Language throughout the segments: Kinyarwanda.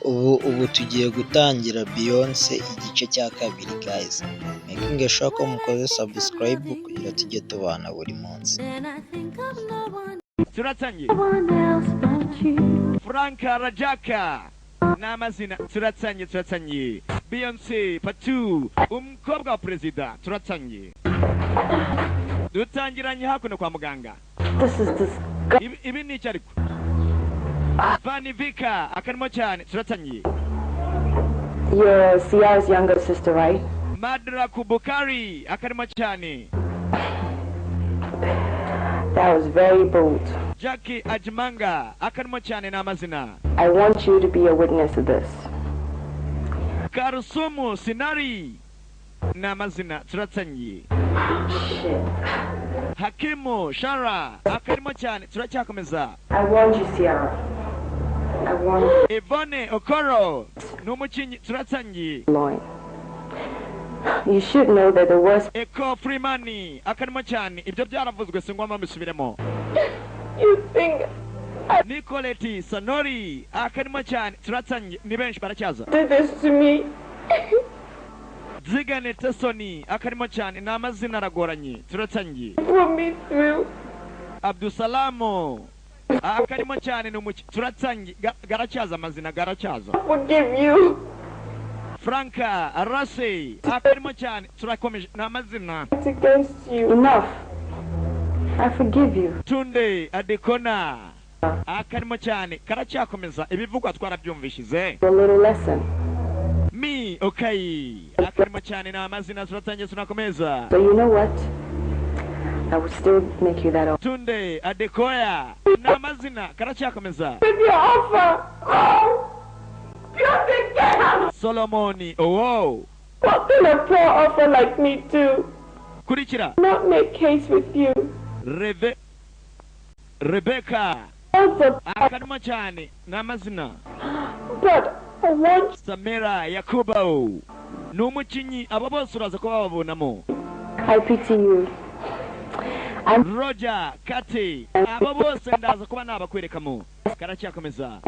Ubu tugiye gutangira Beyonce igice cya kabiri guys, making sure ko mukoze subscribe kugira tujye tubana buri munsi. Turatangiye. Franka Rajaka ni amazina. Turatangiye, turatangiye. Beyonce Patu, umukobwa wa perezida. Turatangiye, dutangiranye hakuno kwa muganga. This is disgusting. Ibi ni iki ariko? Vani Vika akarimo cyane. Turatangiye. You're Ciara's younger sister, right? Madra Kubukari akarimo cyane. That was very bold. Jackie Ajimanga akarimo cyane, ni amazina. I want you to be a witness to this. Karusumu Sinari ni amazina. Turatangiye. Shit. Hakimu Shara akarimo cyane. Turacyakomeza. I warned you, Ciara. I warned you. Yvonne Okoro ni umukinnyi. Turatangiye. Loin. You should know that the worst Eko Freeman akarimo cyane, ibyo byaravuzwe, si ngombwa mbisubiremo. You think Nicolette Sanori akarimo cyane. Turatangiye, ni benshi baracyaza. did this to me? Zigane Tesoni akarimo cyane, ni amazina aragoranye. Turatangiye. Put me through. Abdusalamu akarimo cyane, ni umukinnyi. Turatangiye. Garacyaza amazina, garacyaza. Forgive you. Franka Arase akarimo cyane. Turakomeje, ni amazina. It's against you. Enough. I forgive you. Tunde Adekona akarimo cyane. Karacyakomeza, ibivugwa twarabyumvishize. A little lesson. Mi okay akarimo cyane, ni amazina. Turatangiye, tunakomeza. So you know what? I would still make you that offer. Tunde Adekoya ni amazina. Karacyakomeza. With your offer! Oh! Beyonce, get out! Solomoni Owo. What can a poor offer like me do? Kurikira. Not make case with you. Rebe Rebecca Also, akarimo cyane, ni amazina. but I want Samira Yakubo ni umukinnyi. Abo bose uraza kuba bababonamo. I pity you. I'm Roger Kati, abo bose ndaza kuba nabakwerekamo. Karacyakomeza.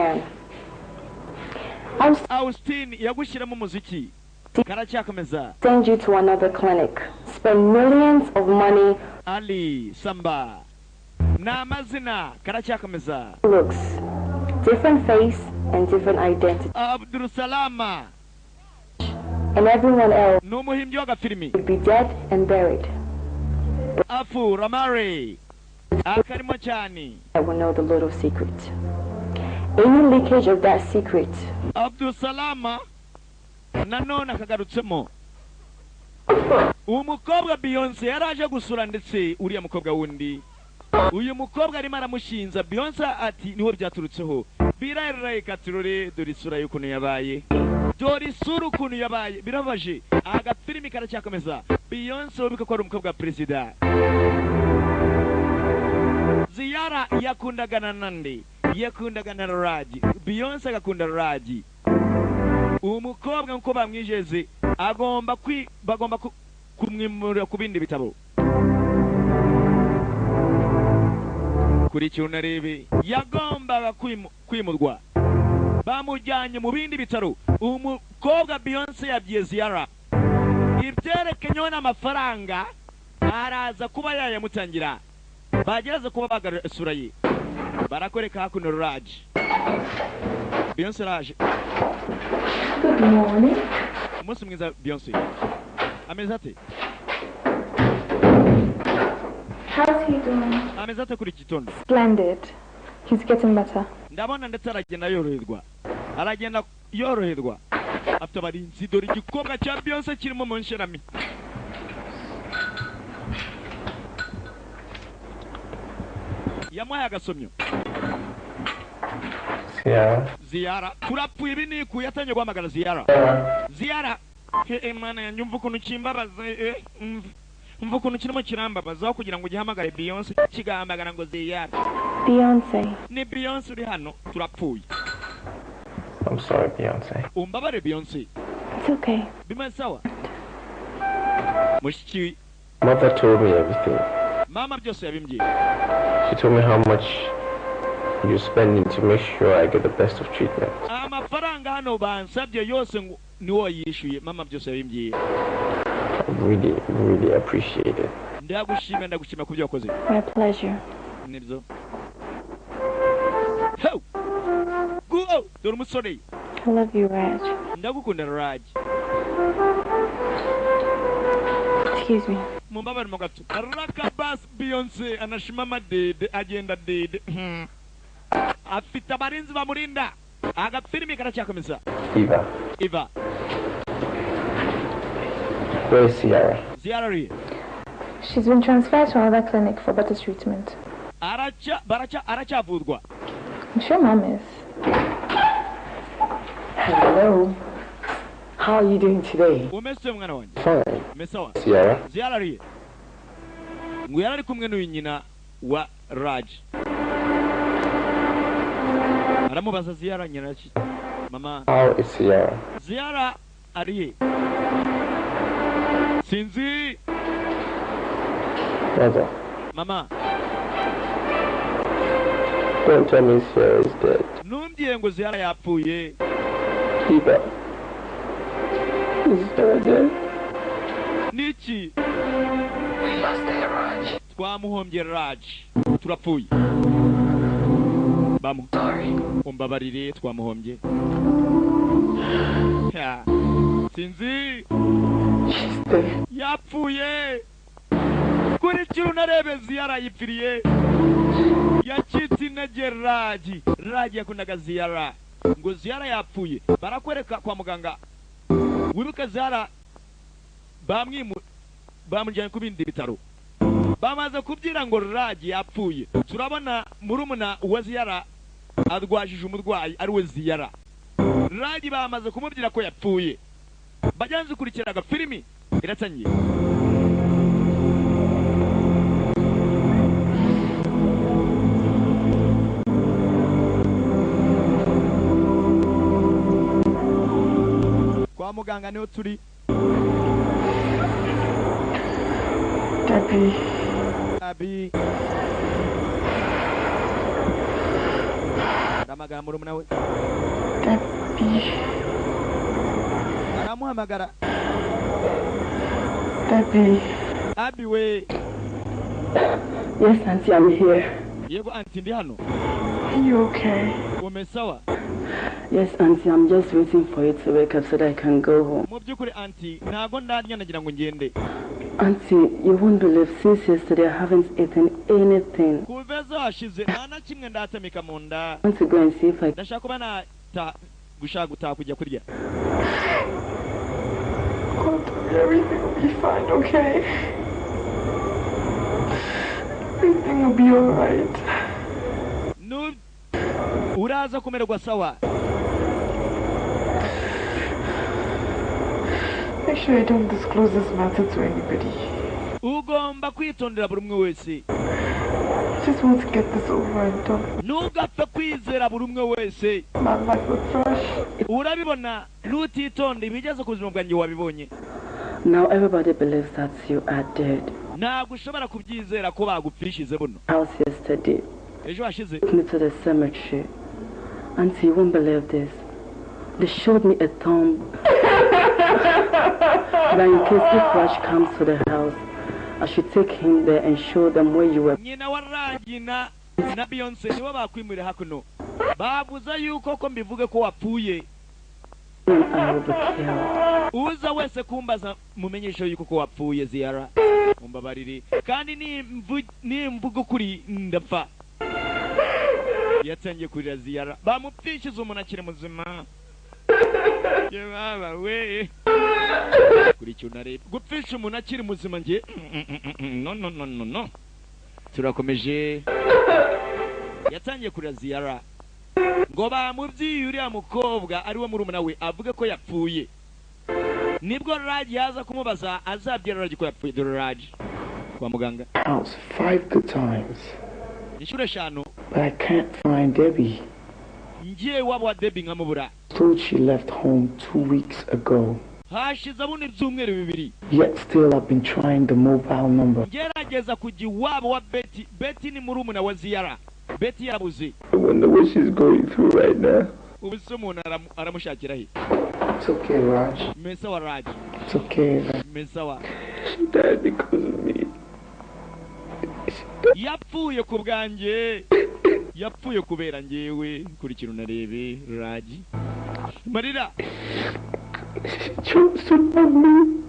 I'll Austin yagushyiramo umuziki. Karacyakomeza. send you to another clinic. Spend millions of money. Ali Samba ni amazina. Karacyakomeza. Looks. Different face and different identity. Abdulsalama And everyone else ni umuhimbyi w'agafilimi. would be dead and buried. Afu Ramare akarimo cyane. I will know the little secret. Any leakage of that secret Abdulsalama nanone akagarutsemo. Uwo mukobwa Beyonce yaraje gusura, ndetse uriya mukobwa wundi, uyu mukobwa arimo aramushinza Beyonce ati niho byaturutseho. Birareka turore, dore isura y'ukuntu yabaye, dore isura ukuntu yabaye, birabaje. Agafilimi karacyakomeza. Beyonce wibuke ko ari umukobwa wa perezida. Ziyara yakundaga na nande? Yakundaga na Raji. Beyonce agakunda Raji. Uwo mukobwa nkuko bamwijeze agomba kwi bagomba kumwimurira ku bindi bitabo. Kuri unarebe yagombaga kwimurwa, bamujyanye mu bindi bitaro. Umukobwa Beyonce yabwiye Ziyara ibyerekenyeho n'amafaranga, araza kuba yayamutangira bagereze kuba bagarura isura ye. Barakwereka hakuno Raji. Beyonce raje. Good morning. Umunsi mwiza Beyonce, ameze ate? How's he doing? Ameze ate kuri iki gitondo? Splendid. He's getting better. Ndabona ndetse aragenda yoroherwa, aragenda yoroherwa, afite abarinzi. Dore igikobwa cya Beyonce kirimo mu nshirami. Yamuhaye agasomyo. Ciara. Ziyara, turapfuye, ibi nikuye. Yatangiye guhamagara Ziyara. Ziyara, he Mana yanjye, umva ukuntu kimbabaza, umva ukuntu kirimo kirambabaza. Aho kugira ngo ugihamagare Beyonce kigahamagara ngo Ziyara. Beyonce. Ni Beyonce uri hano, turapfuye. I'm sorry, Beyonce. Umbabare Beyonce. It's okay. Bimeze sawa mushiki. Mother told me everything. Mama byose yabimbwiye. She told me how much you're spending to make sure I get the best of treatment. Amafaranga Amafaranga hano bansabye yose ngo niwo yishyuye, mama byose yabimbwiye. I really, really appreciate it. Ndagushima, ndagushima ku byo wakoze. My pleasure. Nibyo. Ho! Go! Dore umusore. I love you, Raj. Ndagukunda, Raj. Excuse me. Mumbabarire mo gato. Rakabas Beyonce anashimama dede, agenda dede. Afite abarinzi bamurinda. Agafilimi karacyakomeza. Eva, Eva. Where is Sierra? Ziyara ari? She's been transferred to another clinic for better treatment. Araca baraca aracyavurwa. I'm sure Mom is. Hello. How are you doing today? Umeze mwana wanjye? Fine. Mesawa. Sierra? Ziyara ari ngo yari ari kumwe n'uyu nyina wa Raj, aramubaza Ziyara, nyina mama. How is Sierra? Ziyara ari he? Sinzi. Mother, Mama. Don't tell me Sierra is dead. Ntumbwiye ngo Ziyara yapfuye. Eva, is Sierra dead? Niki? We lost Raj. Twamuhombye Raj, turapfuye bamu. Sorry. Umbabarire, twamuhombye. Ya, sinzi. She's dead. Yapfuye. Kurikira unarebe. Ziyara yipfiriye, yacitse intege. Raji, Raji yakundaga Ziyara. Ngo Ziyara yapfuye. Barakwereka kwa muganga. Wibuke Ziyara bamwimu bamujyanye ku bindi bitaro, bamaze kubyira ngo Raji yapfuye. Turabona murumuna wa Ziyara arwajije umurwayi ari we Ziyara. Raji bamaze kumubwira ko yapfuye. Bagenzi, kurikira agafilimi iratangiye. Kwa muganga niho turi. Debbie. Abi aramagara murumuna we. Debbie. Aramuhamagara. Debbie. Abi we. Yes, Auntie, I'm here. Yego auntie, ndi hano. Are you okay? Umesawa? Yes, Auntie, I'm just waiting for you to wake up so that I can go home. Mu by'ukuri auntie, ntago ndarya, nagira ngo ngende. Auntie, you won't believe, since yesterday I haven't eaten anything. Kuva ejo hashize nta na kimwe ndatamika mu nda. I want to go and see if I Ndashaka kuba nata gushaka gutaha kujya kurya. Oh, everything will be fine, okay? Everything will be alright. Uraza kumererwa sawa. Make sure you don't disclose this matter to anybody. Ugomba kwitondera buri umwe wese. I just want to get this over and done. Ntugapfe kwizera buri umwe wese. My life was fresh. Urabibona, nutitonda ibigeze ku buzima bwanjye wabibonye. Now everybody believes that you are dead. Ntabwo ushobora kubyizera ko bagupfishize buno. House yesterday. Ejo hashize. Took me to the cemetery. Auntie, you won't believe this. They showed me a thumb that in case if Raj comes to the house, I should take him there and show them where you were. Nyina wa Raji na Beyonce nibo bakwimurira hakuno, bavuze yuko ko mbivuge ko wapfuye. And I will be killed. Uza wese kumbaza mumenyeshe yuko ko wapfuye. Ziyara, mumbabarire, kandi nimvuga ukuri ndapfa. Yatangiye kurira Ziyara, bamupfishize umuntu akiri muzima. Ye baba we, kuri icyo unareba gupfisha umuntu akiri muzima nge no, no, no, no, no. Turakomeje. Yatangiye kurira Ziyara ngo bamubyiye uriya mukobwa ari we murumuna we avuge ko yapfuye, nibwo Raji yaza kumubaza azabwira Raji ko yapfuye. Dore Raji kwa muganga. House 5 good times, Inshuro 5. But I can't find Debbie. Ngiye iwabo wa Debi nkamubura. Told she left home 2 weeks ago. Hashize abundi ibyumweru 2. Yet still I've been trying the mobile number. Ngerageza kujya iwabo wa Beti. Beti ni murumuna wa Ziyara. Beti yarabuze. I wonder what she's going through right now. Ubu se umuntu aramushakira he? It's okay, Raj. Mesa wa Raj. It's okay, Raj. Mesa wa. She died because of me. Yapfuye ku bwanjye. Yapfuye kubera njyewe. Kurikira unarebe Raji. Marira. She chose to love me.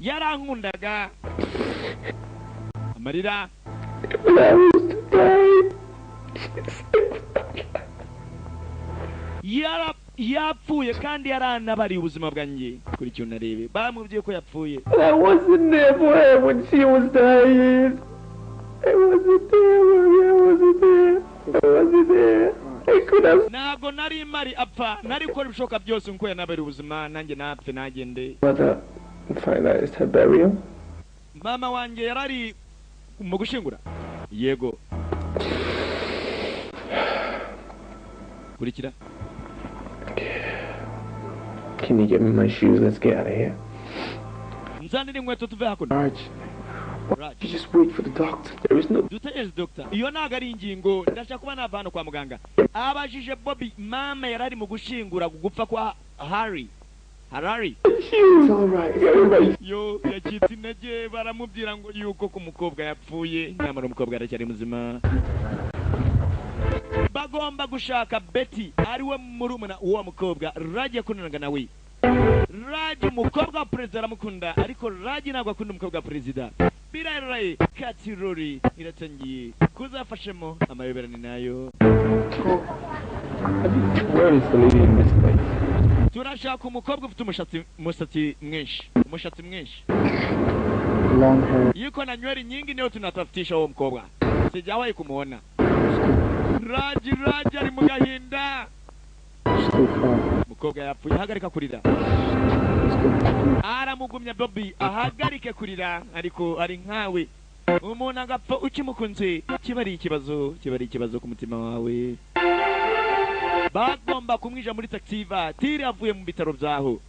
Yarankundaga. Amarira. When I was to die, she saved my life. Yapfuye kandi yaranabariye ubuzima bwanjye. Kurikira unarebe. Bamubwiye ko yapfuye. I wasn't there for her when she was dying. I wasn't there, mommy. I wasn't there. I wasn't there. I could have. Ntabwo nari mari apfa. Nari gukora ibishoboka byose nkuko yanabariye ubuzima nanjye napfe nagende. Mother finalized her burial. Mama wanjye yarari mu gushingura. Yego. Kurikira. Can you get me my shoes? Let's get out of here. Nzanira inkweto tuve hakuno. Raj, Raj. you just wait for the doctor. There is no. Dutegereze doctor. Iyo ntago ari ingingo. Ndashaka kuba nava hano kwa muganga. Abajije Bobby mama yarari mu gushingura gupfa kwa Harry. Harari. It's all right. Everybody. Yo yacitse intege baramubwira ngo yuko ku mukobwa yapfuye nyamara umukobwa aracyari muzima. Bagomba gushaka Betty ariwe murumuna w'uwo mukobwa Raj yakundanaga nawe. Raj umukobwa wa perezida aramukunda ariko Raj ntabwo akunda umukobwa wa perezida. Biraraye Katirori iratangiye kuzafashemo amayoberane nayo. Where is the lady in this place? Turashaka umukobwa ufite umusatsi mwinshi. Umushatsi mwinshi. Long hair. Yuko na nywele nyingi niyo tunatafutisha uwo mukobwa. Sijawahi kumuona. Raj Raj ari mu gahinda. Mukobwa yapfuye hagarika kurira. Aramugumya Bobby ahagarike kurira ariko ari nkawe. Umuntu agapfa ukimukunze kiba ari ikibazo, kiba ari ikibazo ku mutima wawe. Bagomba kumwija muri taxi vatiri avuye mu bitaro byaho.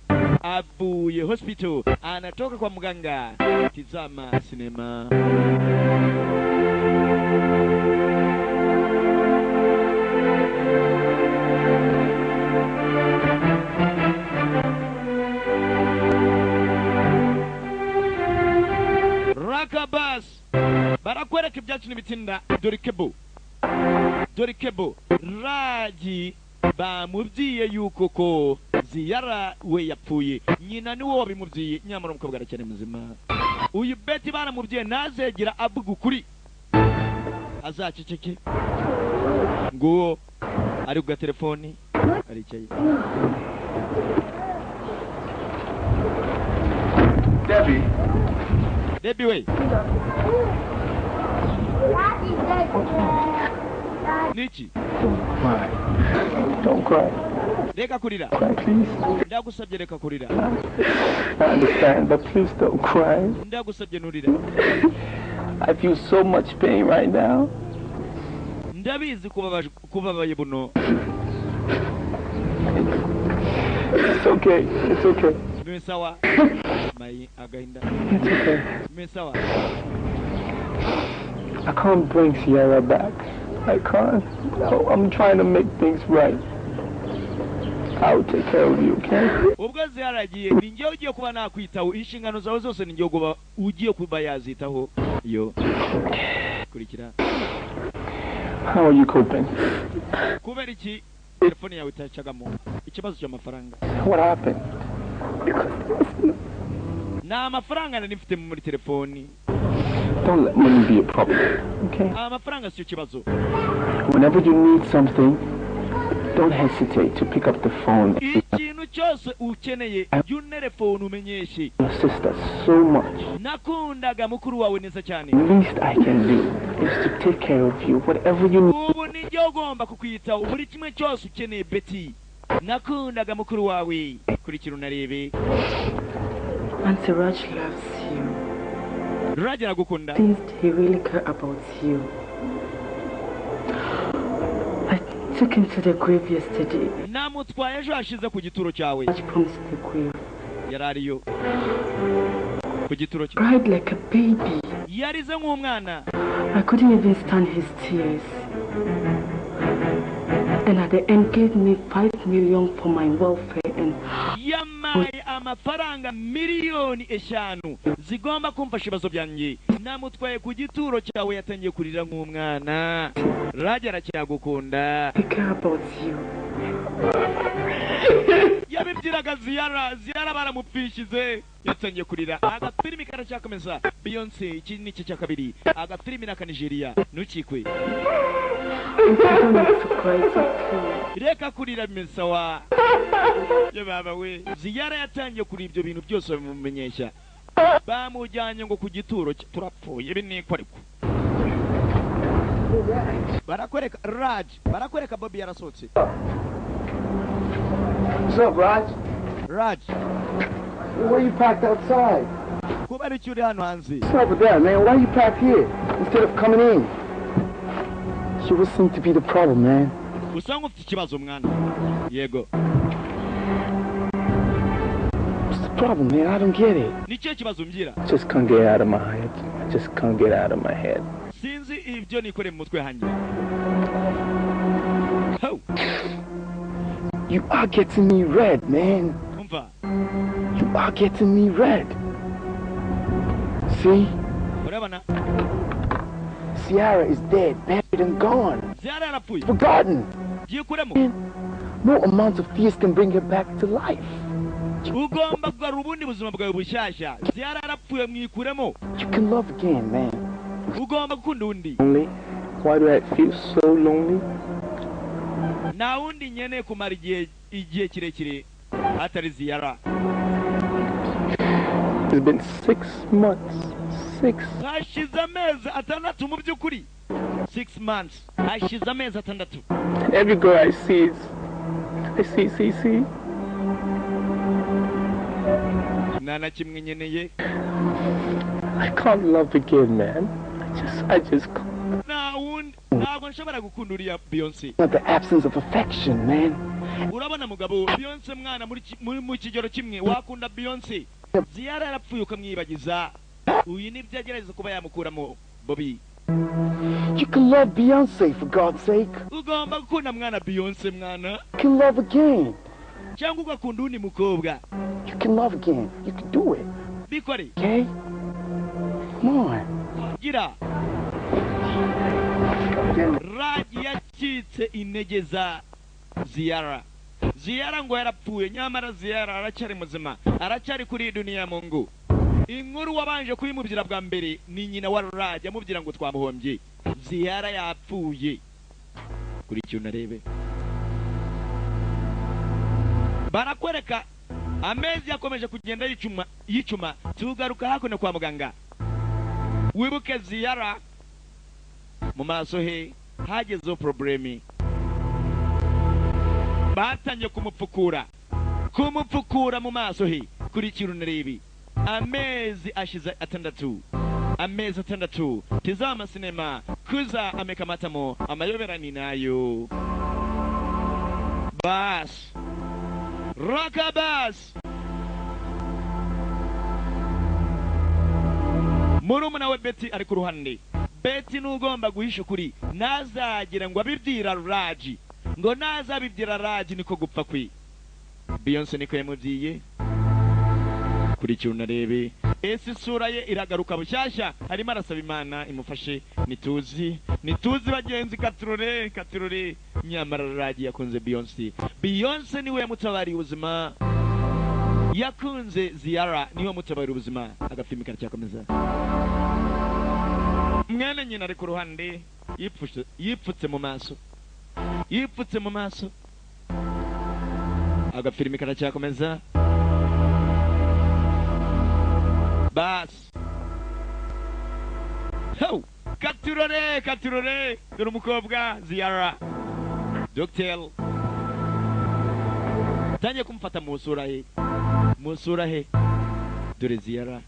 Avuye hospital anatoka kwa muganga. Tizama sinema. Rakabas barakwereka ibyacu n'ibitinda. Dore kebo. Dore kebo. Raji bamubwiye yuko ko Ziyara we yapfuye. Nyina niwe wabimubwiye nyamara umukobwa aracyari muzima. Uyu Betty baramubwiye ntazegera avuga ukuri. Azaceceke. Nguwo ari ku telefoni aricaye. Debbie. Debbie we. Niki. Why? Don't cry. Reka kurira. Cry, please. Ndagusabye reka kurira. I understand, but please don't cry. Ndagusabye nturira. I feel so much pain right now. Ndabizi kubabaye buno. It's okay. It's okay. Sawa. Mai agahinda. It's okay. Sawa. I can't bring Sierra back. I can't. No, I'm trying to make things right. I'll take care of you, okay? Ubwo ziyaragiye ni njye ugiye kuba nakwitaho inshingano zawe zose ni njye ugiye kuba yazitaho. Yo. Kurikira. How are you coping? Kubera iki telefone yawe itacagamo ikibazo cy'amafaranga. What happened? Because nta amafaranga nari mfite muri telefoni. Don't let money be a problem, okay? Amafaranga siyo kibazo. Whenever you need something, don't hesitate to pick up the phone. Ikintu cyose ukeneye jya unterefone umenyeshe. Your sister so much. Nakundaga mukuru wawe neza cyane. The least I can do is to take care of you, whatever you need. Ubu ni njye ugomba kukwitaho buri kimwe cyose ukeneye Betty. Nakundaga mukuru wawe. Kurikira unarebe. Auntie Raj loves you. Raj aragukunda. Things he really care about you. I took him to the grave yesterday. Namutwaye ejo hashize ku gituro cyawe. Raj promised the grave. Yarariyo. Ku gituro cye. Cried like a baby. Yarize nk'umwana. I couldn't even stand his tears. Then at the end gave me 5 million for my welfare and Yamaye amafaranga 5 miliyoni zigomba kumfasha ibibazo byanjye. Namutwaye ku gituro cyawe, yatangiye kurira nk'umwana. Rajya aracyagukunda. I care about you. Yabibyiraga Ziyara. Ziyara baramupfishize, yatangiye kurira. Agafilimi karacyakomeza. Beyonce, iki ni igice cya kabiri. Agafilimi ni aka Nigeria, ntukikwe. You don't need to cry, it's okay. Reka kurira, bimeze sawa. Ye baba we, Ziyara yatangiye kurira. Ibyo bintu byose babimumenyesha, bamujyanye ngo ku gituro cye. Turapfuye, ibi niko. Ariko barakwereka Raj, barakwereka Bobi yarasohotse. What's up, Raj? Raj. Why you parked outside? Kuba ari icyo uri hano hanze? What's up with that, man? Why you parked here instead of coming in? So what seemed to be the problem, man? Usa nk'ufite ikibazo, mwana. Yego. What's the problem, man? I don't get it. Ni cyo kibazo, mbwira. Just can't get out of my head. I just can't get out of my head. Sinzi ibyo nikoreye mu mutwe hanjye. Ho! You are getting me red, man. Umva. You are getting me red. See? Urabona? Sierra is dead, buried and gone. Ziyara yarapfuye. Forgotten. Byikuremo. No amount of tears can bring her back to life. Ugomba kugarura ubundi buzima bwawe bushyashya. Ziyara yarapfuye, mwikuremo. You can love again, man. Ugomba gukunda undi. Lonely? Why do I feel so lonely? Nta wundi nkeneye kumara igihe kirekire atari Ziyara. It's been 6 months. Six. Hashize amezi 6 mu by'ukuri. 6 months, hashize amezi 6. And every girl I see is. I see, see, see. Nta na kimwe nkeneye. I can't love again, man. I just can't. Nta wundi, ntabwo nshobora gukunda uriya Beyonce. Not the absence of affection, man. Urabona mugabo, Beyonce mwana, muri mu kigero kimwe wakunda Beyonce. Ziyara yarapfuye, ukamwibagiza. Uyu nibyo agerageza kuba yamukuramo Bobby. You can love Beyonce, for God's sake. Ugomba gukunda mwana Beyonce, mwana. You can love again. Cyangwa ugakunda undi mukobwa. You can love again. You can do it. Bikore. Okay? Come on. Gira Raji yacitse intege za Ziyara. Ziyara ngo yarapfuye, nyamara Ziyara aracyari muzima, aracyari kuri iyi dunia ya Mungu. Inkuru wabanje kuyimubwira bwa mbere ni nyina wa Raji, amubwira ngo twamuhombye, Ziyara yapfuye. Kuri icyo unarebe, barakwereka amezi yakomeje kugenda yicuma yicuma. Tugaruka hakuno kwa muganga. Wibuke Ziyara mu maso he hagezeho problème, batangiye kumupfukura mu maso he. Kuri unarebe, amezi ashize 6, amezi 6. Tizama sinema kuza amekamatamo amayobera ni nayo bas rakabas. Murumuna we Betty ari ku ruhande. Betty n'ugomba guhisha ukuri, ntazagira ngo abibwira Raji, ngo nazabibwira Raji niko gupfa kwe. Beyonce niko yamubwiye. Kurikira unarebe ese isura ye iragaruka bushyashya. Arimo arasaba Imana imufashe. Nituzi, nituzi bagenzi, katurore, katurore. Nyamara Raji yakunze Beyonce. Beyonce niwe yamutabariye ubuzima. Yakunze Ziyara, niwe wamutabariye ubuzima. Agafilimi karacyakomeza. Mwene nyina ari ku ruhande, yipfutse, yipfutse mu maso, yipfutse mu maso. Agafilimi karacyakomeza. Basi ho, katurore, katurore. Dore umukobwa Ziyara, dogiteri tangiye kumufata mu sura he, mu sura he. Dore Ziyara.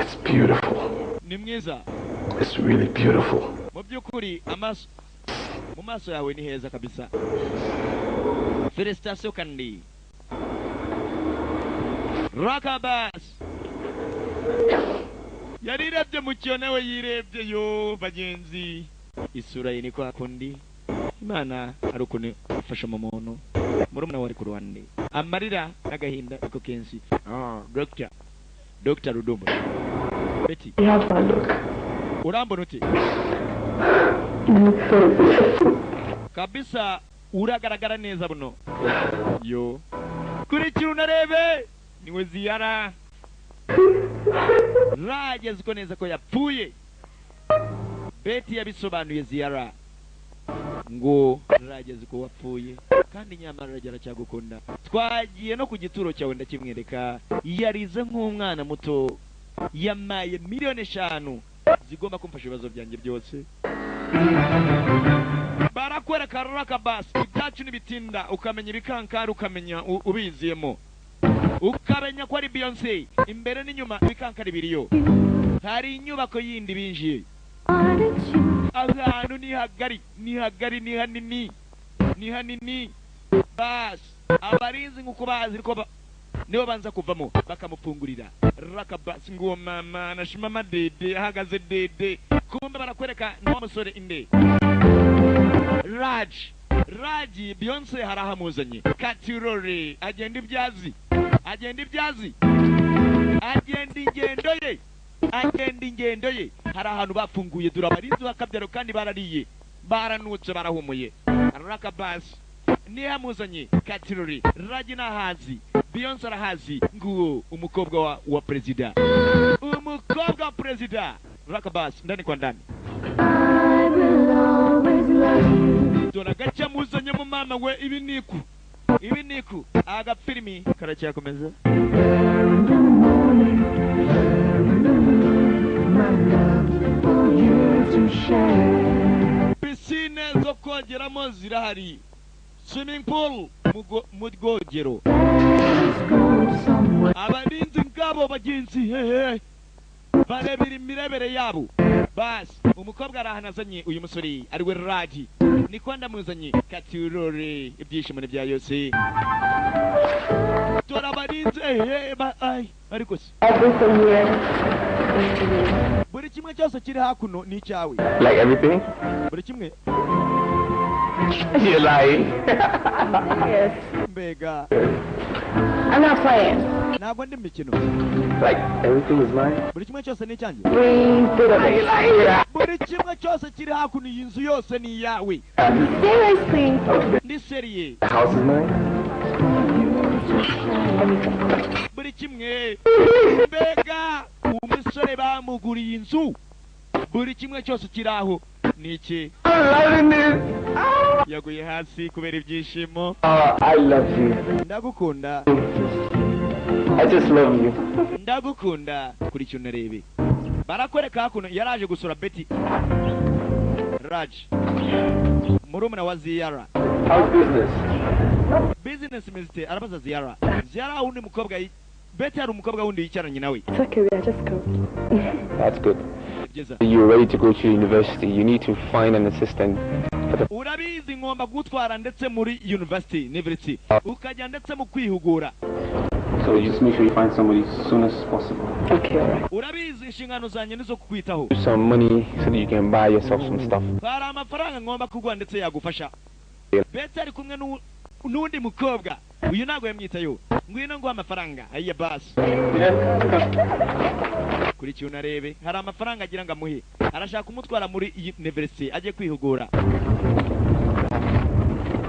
It's beautiful. Ni mwiza. It's really beautiful. Mu by'ukuri amaso, mu maso yawe ni heza kabisa. Félicitations. Kandi rakabas yarirebye mu kiyo, nawe yirebye yo bagenzi, isura ye ni kwa kundi. Imana ari ukuntu ifasha mu muntu. Murumuna we ari ku ruhande, amarira n'agahinda ariko kenshi. Ah, Dr. Dr. Rudumba Betty. You have my look. Urambona ute? You look so beautiful. Kabisa uragaragara neza buno. Yo, kurikira unarebe, niwe ziyara rageze ko neza ko yapfuye. Betty yabisobanuye ziyara ngo rageze ko wapfuye, kandi nyamara ragera aracyagukunda. Twagiye no ku gituro cyawe ndakimwereka, yarize nk'umwana muto. Yamaye miliyoni 5 zigomba kumfasha ibibazo byanjye byose. Barakwereka ruraka basi ibyacu ntibitinda, ukamenya ibikankari, ukamenya ubiziyemo, ukamenya ko ari Beyonce imbere n'inyuma, ibikankari biriyo. Hari inyubako yindi binjiye, ahantu ni hagari, ni hagari, ni hanini, ni hanini. Basi abarinzi nk'uko bazi ko nibo banza kuvamo bakamufungurira rakabasi. Nguwo mama nashimama dede ahagaze dede. Kumbe barakwereka ni wa musore inde? Raj. Raji Beyonce harahamuzanye katirore, agenda ibyazi, agenda ibyazi, agenda ingendo ye, agenda ingendo ye. Hari ahantu bafunguye, dore abarinzi bakabyaro kandi barariye, baranutse, barahumuye. Rakabasi nihamuzanye katirore. Raji nahazi, Beyonce arahazi. Nguwo umukobwa wa perezida, umukobwa wa perezida. Rakabasi ndani kwa ndani, dore agace amuzanyemo mama we. Ibi niku, ibi niku, agafilimi karacyakomeza. In the morning, in the moon, my love for you to share. Pisine zo kogeramo zirahari, swimming pool mu bwogero. Let's go somewhere. Abarinzi ngabo bagenzi hehe barebera imirebere yabo. Basi umukobwa arahanazanye uyu musore ariwe Raji, niko ndamuzanye katirore. Ibyishimo ni bya yose, dore abarinzi hehe ai ariko se Everything here is to you. Buri kimwe cyose kiri hakuno ni icyawe. Like everything? Buri kimwe. You're lying. Yes. Mbega! I'm not playing. Ntabwo ndi mikino. Like everything is mine? Buri kimwe cyose ni icyanjye. Every bit of it. Buri kimwe cyose kiri hakuno, iyi nzu yose ni iyawe. Seriously. Ndi sérieux. The house is mine? Everything. Buri kimwe. Mbega umusore, bamuguriye inzu, buri kimwe cyose kiri aho ni iki. I'm loving this. Yaguye hasi kubera ibyishimo. Oh, I love you. Ndagukunda. I just love you. Ndagukunda. Kuri icyo unarebe, barakwereka hakuno yaraje gusura Betty. Raj, murumuna wa Ziyara. How's business? Business imeze, arabaza Ziyara. Ziyara wundi mukobwa Betty hari umukobwa wundi yicaranye nawe. It's okay, we are just going. That's good. Byiza. You're ready to go to university. You need to find an assistant for the Urabizi ngomba gutwara ndetse muri university ukajya ndetse mu kwihugura. So you just make sure you find somebody as soon as possible. Okay, alright. Urabizi inshingano zanjye nizo kukwitaho. Some money so that you can buy yourself some stuff. Hari amafaranga ngomba kuguha ndetse yagufasha. Betty ari kumwe n'undi mukobwa, uyu ntabwo yamwitayeho. Ngwino nguha amafaranga. Ayiya basi, kuri kintu unarebe, hari amafaranga agira ngo amuhe, arashaka kumutwara muri university ajye kwihugura.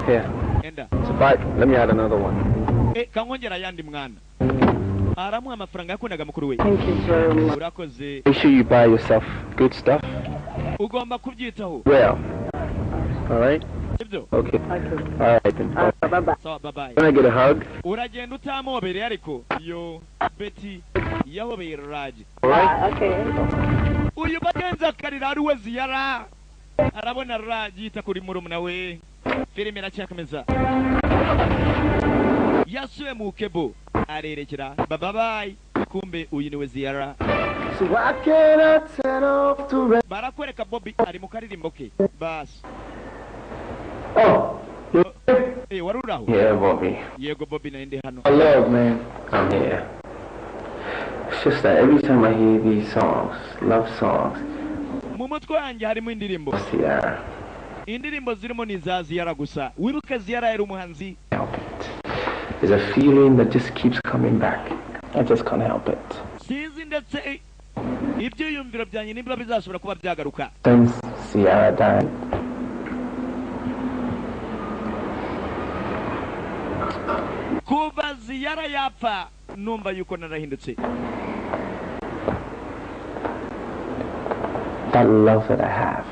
Here. Enda. So buy, let me add another one. E kankongera ayandi mwana. Aramuha amafaranga yakundaga mukuru we. Thank you very much. Urakoze. Make sure you buy yourself good stuff. Ugomba kubyitaho. Well. Alright? Sibyo? Okay. Okay. Alright then. Bye. Bye bye. Sawa, bye bye. Can I get a hug? Uragenda utamuhobereye, ariko yo Betty yahobeye Raji. Alright? Okay. Uyu bagenzi akarira ari we Ziyara, arabona Raji yita kuri murumuna we. Filime iracyakomeza. Yasuye mu kebo arerekera bye bye. Kumbe uyu niwe Ziyara. So why can't I turn off the rain? Barakwereka Bobby ari mu karirimbo ke basi. Oh. Eh, wari uri aho? Yeah, Bobby. Yego Bobby, nari ndi hano. I love, man. I'm here. It's just that every time I hear these songs, love songs, Mu mutwe wanjye harimo indirimbo. Sierra. Indirimbo zirimo ni za Ziyara gusa. Wibuke Ziyara yari umuhanzi. Help it. There's a feeling that just keeps coming back. I just can't help it. Sinzi ndetse ibyiyumviro byanjye niba bizashobora kuba byagaruka. Since Sierra died, kuva Ziyara yapfa numva yuko narahindutse. That love that I have,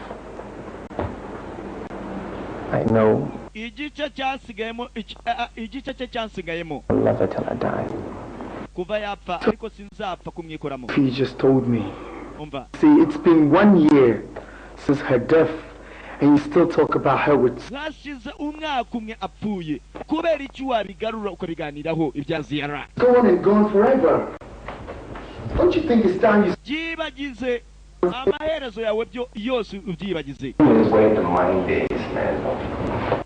I know igice cyasigayemo, igice cye cyansigayemo I'll love her till I die. Kuva yapfa ariko sinzapfa kumwikoramo. He just told me. Umva. See, it's been 1 year since her death, and you still talk about her with Hashize umwaka umwe apfuye, kubera icyo wabigarura ukabiganiraho ibya Ziyara? Gone and gone forever. Don't you think it's time you Byibagize, amaherezo yawe byo yose ubyibagize. Is where the mind is, man.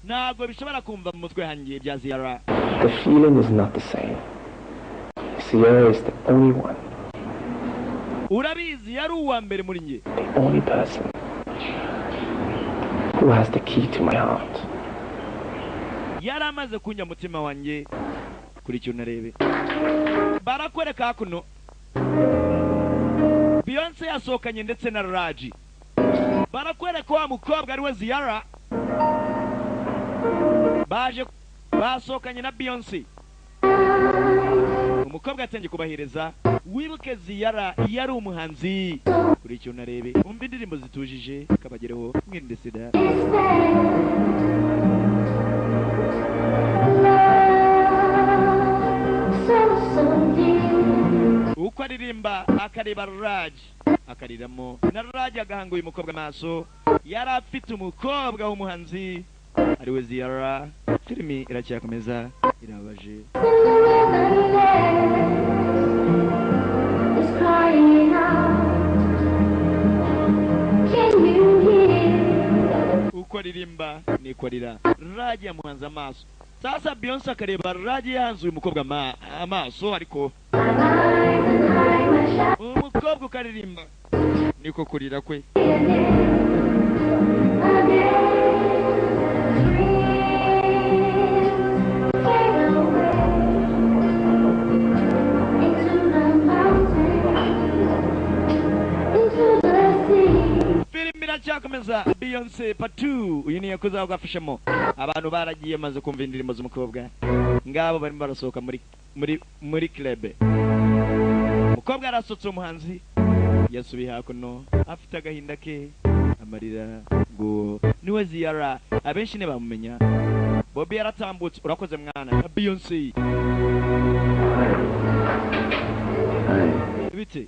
Ntabwo bishobora kumva mu mutwe hanjye ibya Ziyara. The feeling is not the same. Sierra is the only one, Urabizi, yari uwa mbere muri njye. the only person who has the key to my heart. Yari amaze kunjya mutima wanjye. Kuri icyo unarebe, barakwereka hakuno Beyonce yasohokanye ndetse na Raji. Barakwereka wa mukobwa ariwe Ziyara baje basohokanye na Beyonce. Umukobwa yatangiye kubahereza. Wibuke Ziyara yari umuhanzi. Kuri icyo unarebe, umva indirimbo zitujije kabagereho, mwirinde sida. Uko aririmba akareba Raji akariramo, na Raji agahanga uyu mukobwa amaso. Yari afite umukobwa w'umuhanzi ariwe Ziyara. Filimi iracyakomeza, irababaje. Is crying out. Can you hear? Uko aririmba niko arira. Raji yamuhanze amaso. Sasa Beyonce akareba Raji yahanze uyu mukobwa amaso, ariko umukobwa ukaririmba niko kurira kwe. Again, dreams fade away into the mountains, into the sea. Filimi iracyakomeza, Beyonce Part 2. Uyu ni yakoze aho gafashemo abantu baragiye maze kumva indirimbo z'umukobwa. Ngabo barimo barasohoka muri club. Umukobwa yarasotse, umuhanzi yasubiye hakuno afite agahinda ke, amarira ngo niwe Ziyara. Abenshi ntibamumenya. Bobby yaratambutse. Urakoze mwana na Beyonce. Hi. Bite?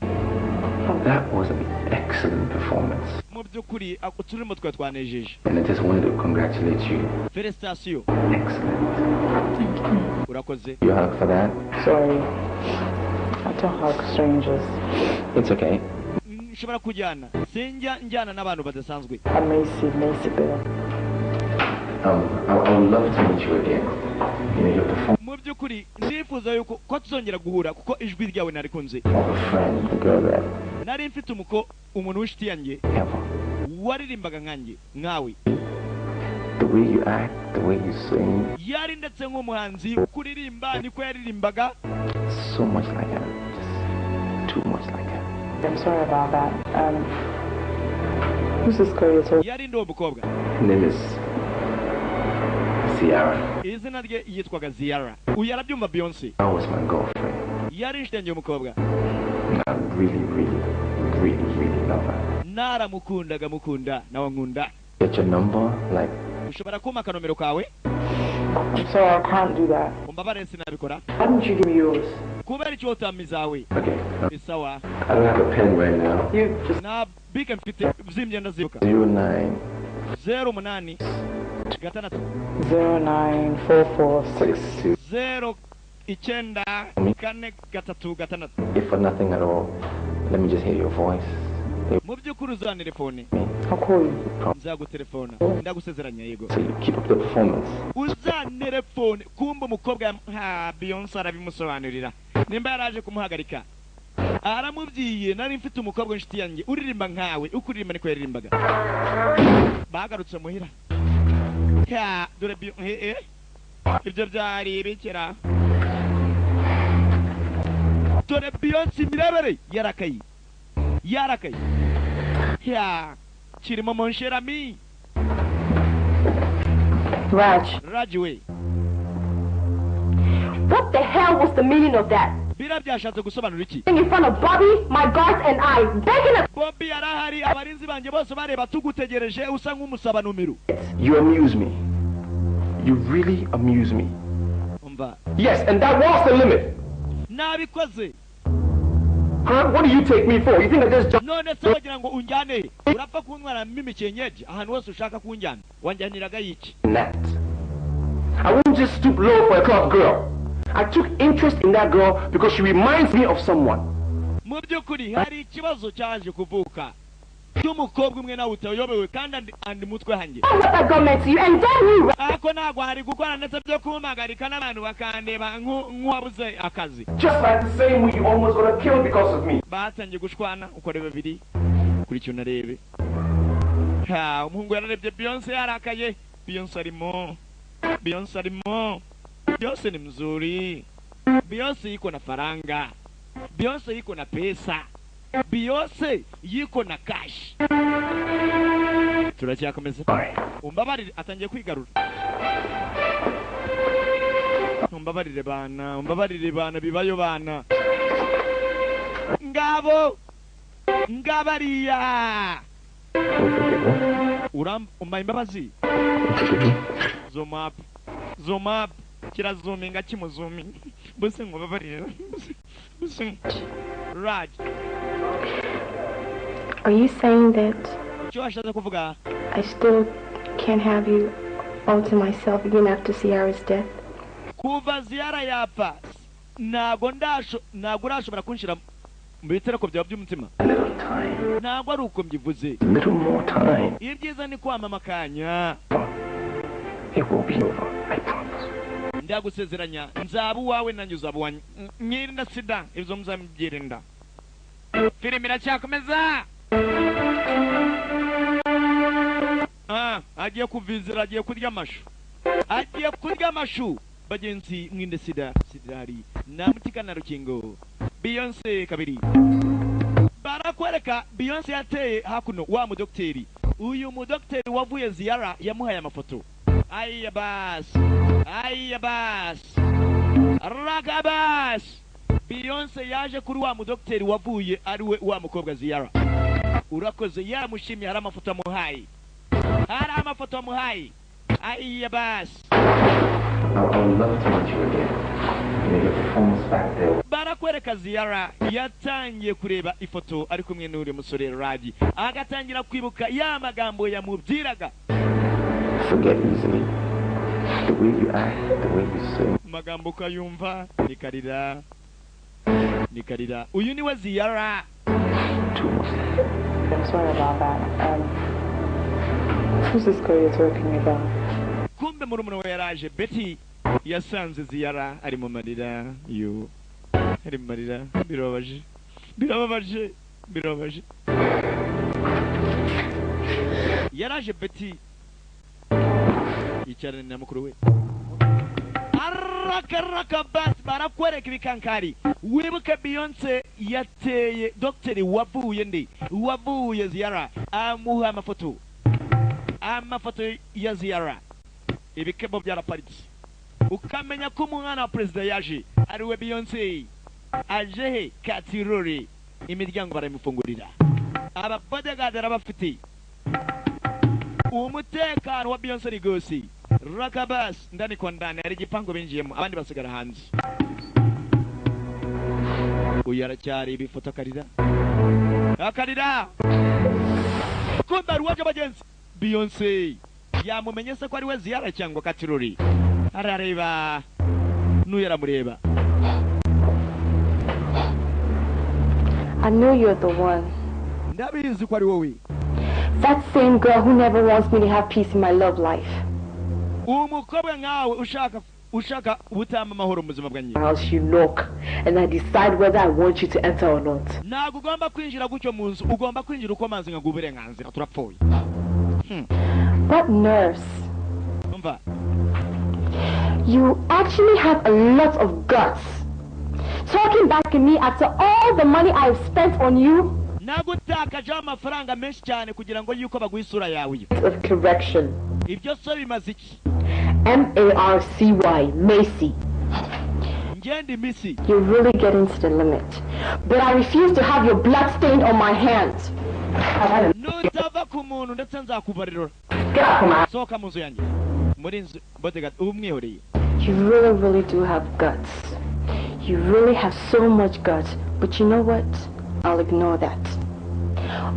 That was an excellent performance. Mu by'ukuri uturimo twe twanejeje. And I just wanted to congratulate you. Félicitations. Excellent. Urakoze. You hug for that? Sorry. I don't hug strangers. It's okay. Nshobora kujyana, sinjya njyana n'abantu badasanzwe. I'm Macy, Macy Bill. I would love to meet you again. You know, your performance Mu by'ukuri ndifuza yuko ko tuzongera guhura kuko ijwi ryawe narikunze. of a friend, the girl that Nari mfite umuntu w'inshuti yanjye ever. waririmbaga nkanjye nkawe. The way you act, the way you sing, Yari ndetse nk'umuhanzi, kuririmba niko yaririmbaga. so much like her. Just too much like her. I'm sorry about that. Who's this girl you're talking? Yari ndi uwo mukobwa? Her name is Ciara. Izina rye yitwaga Ziyara. Uyu arabyumva, Beyonce. That was my girlfriend. Yari inshuti yanjye y'umukobwa. And I really, really, really, really love her. Naramukundaga, mukunda nawe nkunda. Get your number, like, Ushobora kumpa akanomero kawe? I'm sorry, I can't do that. Umbabare, sinabikora. Why didn't you give me yours? Kubera icyo utampa izawe? Okay. Ni sawa. I don't have a pen right now. You just Nta bike mfite zimye, ndazibuka. 09 086. 09446. 62. 09436. If for nothing at all, let me just hear your voice. Mu by'ukuri uzantelefone. I'll call you. Nzagutelefona, ndagusezeranya, yego. So you keep up the performance. Uzantelefone. Kumba umukobwa ha Beyonce arabimusobanurira nimba yaraje kumuhagarika. Aramubwiye: "Nari mfite umukobwa w'inshuti yanjye uririmba nkawe, uko uririmba niko yaririmbaga." Bagarutse muhira. Ya, dore ibyo byari ibikira. Dore Beyonce, imirebere yarakaye, yarakaye. Ya, kirimo mon cher ami. Raj, Raj we. What the hell was the meaning of that? Biriya byashatse gusobanura iki? In front of Bobby, my guards, and I, begging a Bobby yarahari, abarinzi banjye bose bareba, tugutegereje, usa nk'umusaba numero. You amuse me. You really amuse me. Umva. Yes, and that was the limit. Nabikoze. Huh? What do you take me for? You think I just jumped? None se wagira ngo unjyane he? Urapfa kuntwara mimi kienyeji ahantu hose ushaka kunjyana, wanjyaniraga iki? That. I won't just stoop low for a club girl. I took interest in that girl because she reminds me of someone. Mu by'ukuri hari ikibazo cyaje kuvuka cy'umukobwa umwe nawe utayobewe kandi andi mutwe hanjye. What that girl meant to you, and damn you, Raj. Ariko ntabwo hari gukora ndetse byo kumpagarika n'abantu bakandeba nk'uwabuze akazi. Just like the same way you almost got killed because of me. Batangiye gushwana uko ari babiri. Kuri icyo narebe ha, umuhungu yararebye Beyonce yarakaye. Beyonce arimo, Beyonce arimo, Beyonce ni mzuri, Beyonce iko na faranga, Beyonce iko na pesa, Beyonce yiko na cash. Turacyakomeza. Sorry. Umbabarire, atangiye kwigarura. Umbabarire bana, umbabarire bana, bibayo bana. Ngabo ngabariya. Uram umpa imbabazi. Zoom up, zoom up, kirazuminga, kimuzuminga. Buse nkubabarire, buse, buse Raj. Are you saying that Icyo washatse kuvuga? I still can't have you all to myself even after Sierra's death? Kuva Ziyara yapfa, ntabwo urashobora kunshira mu bitereko byawe by'umutima? A little time. Ntabwo ari uko mbivuze. A little more time. Ibyiza ni kwamama akanya. It will be over. I promise. Ndagusezeranya, nzaba uwawe nanjye uzaba uwanjye. Mwirinda sida, ibyo muzabyirinda. Filime iracyakomeza. Ah, agiye kuvizira, agiye kurya amashu, agiye kurya amashu. Bagenzi, mwinde sida, sida irahari, nta muti na rukingo. Beyonce kabiri, barakwereka Beyonce yateye hakuno wa mudogiteri. Uyu mudogiteri wavuye Ziyara yamuhaye amafoto. Aya basi, aya basi, ragabasi. Beyonce yaje kuri wa mudogiteri wavuye ari we wa mukobwa Ziyara. Urakoze, yamushimye, hari amafoto amuhaye, hari amafoto amuhaye. Aya basi. I would love to meet you again. Your performance back there. Barakwereka Ziyara yatangiye kureba ifoto ari kumwe n'uriya musore Ragi, agatangira kwibuka ya magambo yamubwiraga. Forget easily. The way you act, the way you sing. Amagambo ukayumva nikarira, nikarira. Uyu niwe Ziyara. Too much. I'm sorry about that. Who's this girl you're talking about? Kumbe murumuna we yaraje. Betty yasanze Ziyara ari mu marira, yo ari mu marira. Birababaje, birababaje, birababaje. Yaraje Betty, yicarana na mukuru we. Arakaraka basi, barakwereka ibikankari. Wibuke Beyonce yateye dogiteri wavuye ndi wavuye Ziyara, amuha amafoto, amafoto ya Ziyara. Ibikebo byaraparitse, ukamenya ko umwana wa perezida yaje, ariwe Beyonce. Aje he? Katirori, imiryango baramufungurira, aba bodyguard arabafite, umutekano wa Beyonce ni gose. Rakabas, ndani kwa ndani hari igipangu binjiyemo, abandi basigara hanze. Uyu aracyari ibifoto, akarira, akarira. Kumbe hari uwaje abagenzi. Beyonce yamumenye se ko ari we Ziyara cyangwa Katirori? Arareba n'uyu aramureba. I know you're the one. Ndabizi ko ari wowe. That same girl who never wants me to have peace in my love life. Umukobwa nkawe ushaka Ushaka ubutama amahoro mu buzima bwanjye. House you knock and I decide whether I want you to enter or not. Ntabwo ugomba kwinjira gutyo mu nzu, ugomba kwinjira uko amazi nkaguha uburenganzira. Turapfuye. What nerves? Umva. You actually have a lot of guts. Talking back at me after all the money I've spent on you. Nagutakajeho amafaranga menshi cyane kugira ngo yuko baguha isura yawe iyo. Of correction. Ibyo so bimaze iki? Marcy, Macy. Ngende misi. You're really getting to the limit. But I refuse to have your blood stained on my hands. Nutava ku muntu ndetse nzakubarira. Get out from my Sohoka mu nzu yanjye. Muri nzu bodyguard ubu mwihoreye. You really, really do have guts. You really have so much guts. But you know what? I'll ignore that.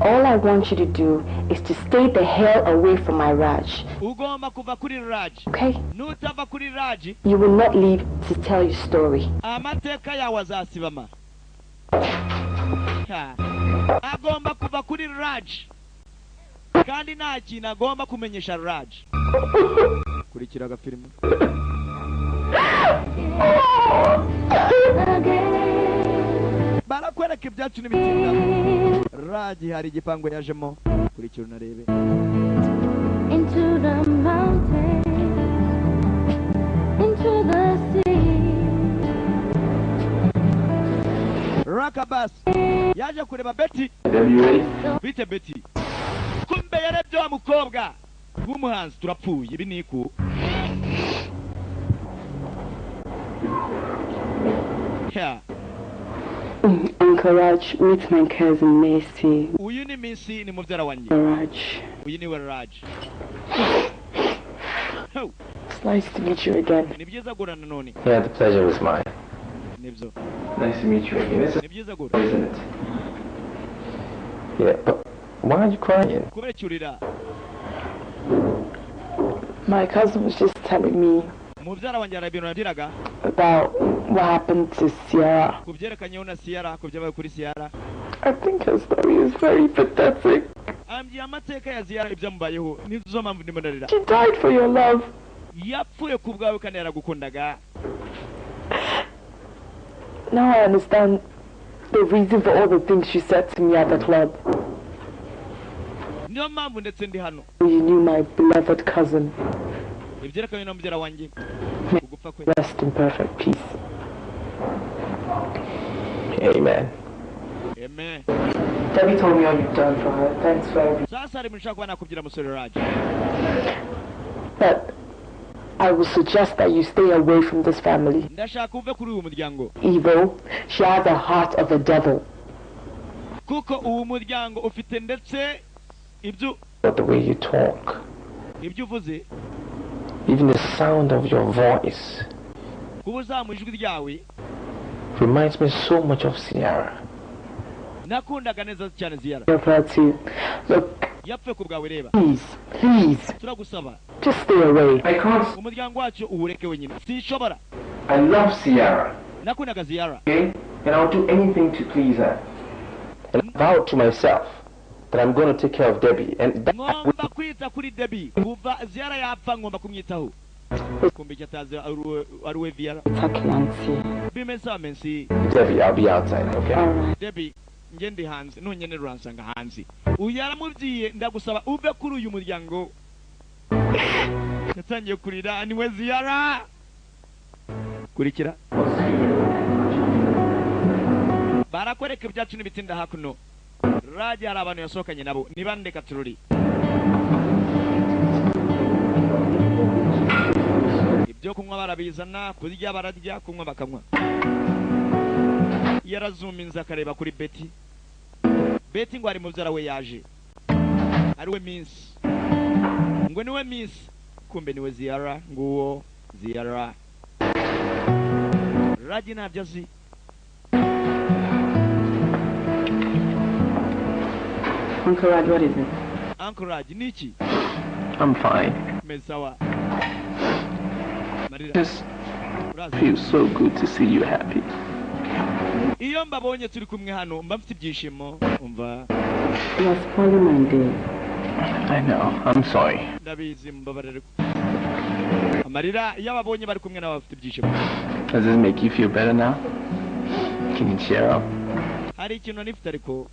All I want you to do is to stay the hell away from my Raj. Ugomba kuva kuri Raj. Okay? Nutava kuri Raj, You will not live to tell your story. amateka yawe azasibama. Ha. Agomba kuva kuri Raj kandi nta kintu agomba kumenyesha Raj. Kurikira agafilime. Barakwereka ibyacu n'ibitinda. Raj hari igipangu yajemo. Kurikira unarebe. Into the mountains, into the sea. Rakabas yaje kureba Betty. Bite Betty? Kumbe yarebye wa mukobwa w'umuhanzi. Turapfuye, ibi ni iku. Yeah. Uncle Raj, meet my cousin Macy. Uyu ni Minsi, ni mubyara wanjye. Raj. Uyu ni we Raj. Ho, It's nice to meet you again. Ni byiza guhura nanone. Yeah, the pleasure was mine. Nibyo. Nice to meet you again. It's Ni byiza guhura. isn't it? Yeah, but why are you crying? Kubera iki urira? My cousin was just telling me Mubyara wanjye hari ibintu yambwiraga about what happened to Sierra. ku byerekanyeho na Sierra, ku byabaye kuri Sierra. I think her story is very pathetic. Ambwiye amateka ya Sierra, ibyamubayeho, nizo mpamvu ndimo ndarira. She died for your love. Yapfuye ku bwawe kandi yaragukundaga. Now I understand the reason for all the things she said to me at the club. Niyo mpamvu ndetse ndi hano. You knew my beloved cousin. Ibyerekanye na mubyara wanjye ugupfa kwe. Rest in perfect peace. Amen. Amen. Debbie told me all you've done for her. Thanks for everything. Sasa hari ibintu ushobora kuba nakubwira, musore Raj. But I would suggest that you stay away from this family. Ndashaka uve kuri uyu muryango. Evil, she has the heart of a devil. Kuko uwu muryango ufite ndetse ibyo But the way you talk, ibyo uvuze, even the sound of your voice, kuba uzamuye ijwi ryawe, reminds me so much of Sierra. Nakundaga neza cyane Ziyara. Of her too. Look, Yapfuye ku bwawe, reba. please, please, Turagusaba, just stay away. I can't. umuryango wacu uwureke wenyine, sinshobora. I love Sierra, Nakundaga Ziyara. okay? And I'll do anything to please her. And I vowed to myself that I'm going to take care of Debbie. And that Ngomba kwita kuri Debbie. Kuva Ziyara yapfa ngomba kumwitaho. Kumbe icyo atazi ari we Viyara. It's okay, Nancy. Bimeze amensi. Debbie, I'll be outside, okay? All right. Debbie, nge ndi hanze, nunkenera uransanga hanze. Uyu yaramubwiye, ndagusaba uve kuri uyu muryango. Yatangiye kurira, niwe Ziyara. Kurikira, barakwereka ibyacu n'ibitinda hakuno. Raji hari abantu yasohokanye nabo, niba ndeka tururi ibyo kunywa barabizana, kurya bararya, kunywa bakanywa. Yarazuminze akareba kuri Betty. Betty ngo ari mubyara we yaje, ari we Minsi, ngo niwe Minsi, kumbe niwe Ziyara. Nguwo Ziyara. Raji ntabyo azi. Uncle Raj, what is it? Uncle Raj, ni iki? I'm fine. Meze sawa. Marira. Just Urazi, feels so good to see you happy. Iyo mbabonye turi kumwe hano mba mfite ibyishimo, umva. You are spoiling my day. I know. I'm sorry. Ndabizi, mbabarire. Amarira iyo ababonye bari kumwe nabo bafite ibyishimo. Does this make you feel better now? Can you cheer up? Hari ikintu nifite ariko.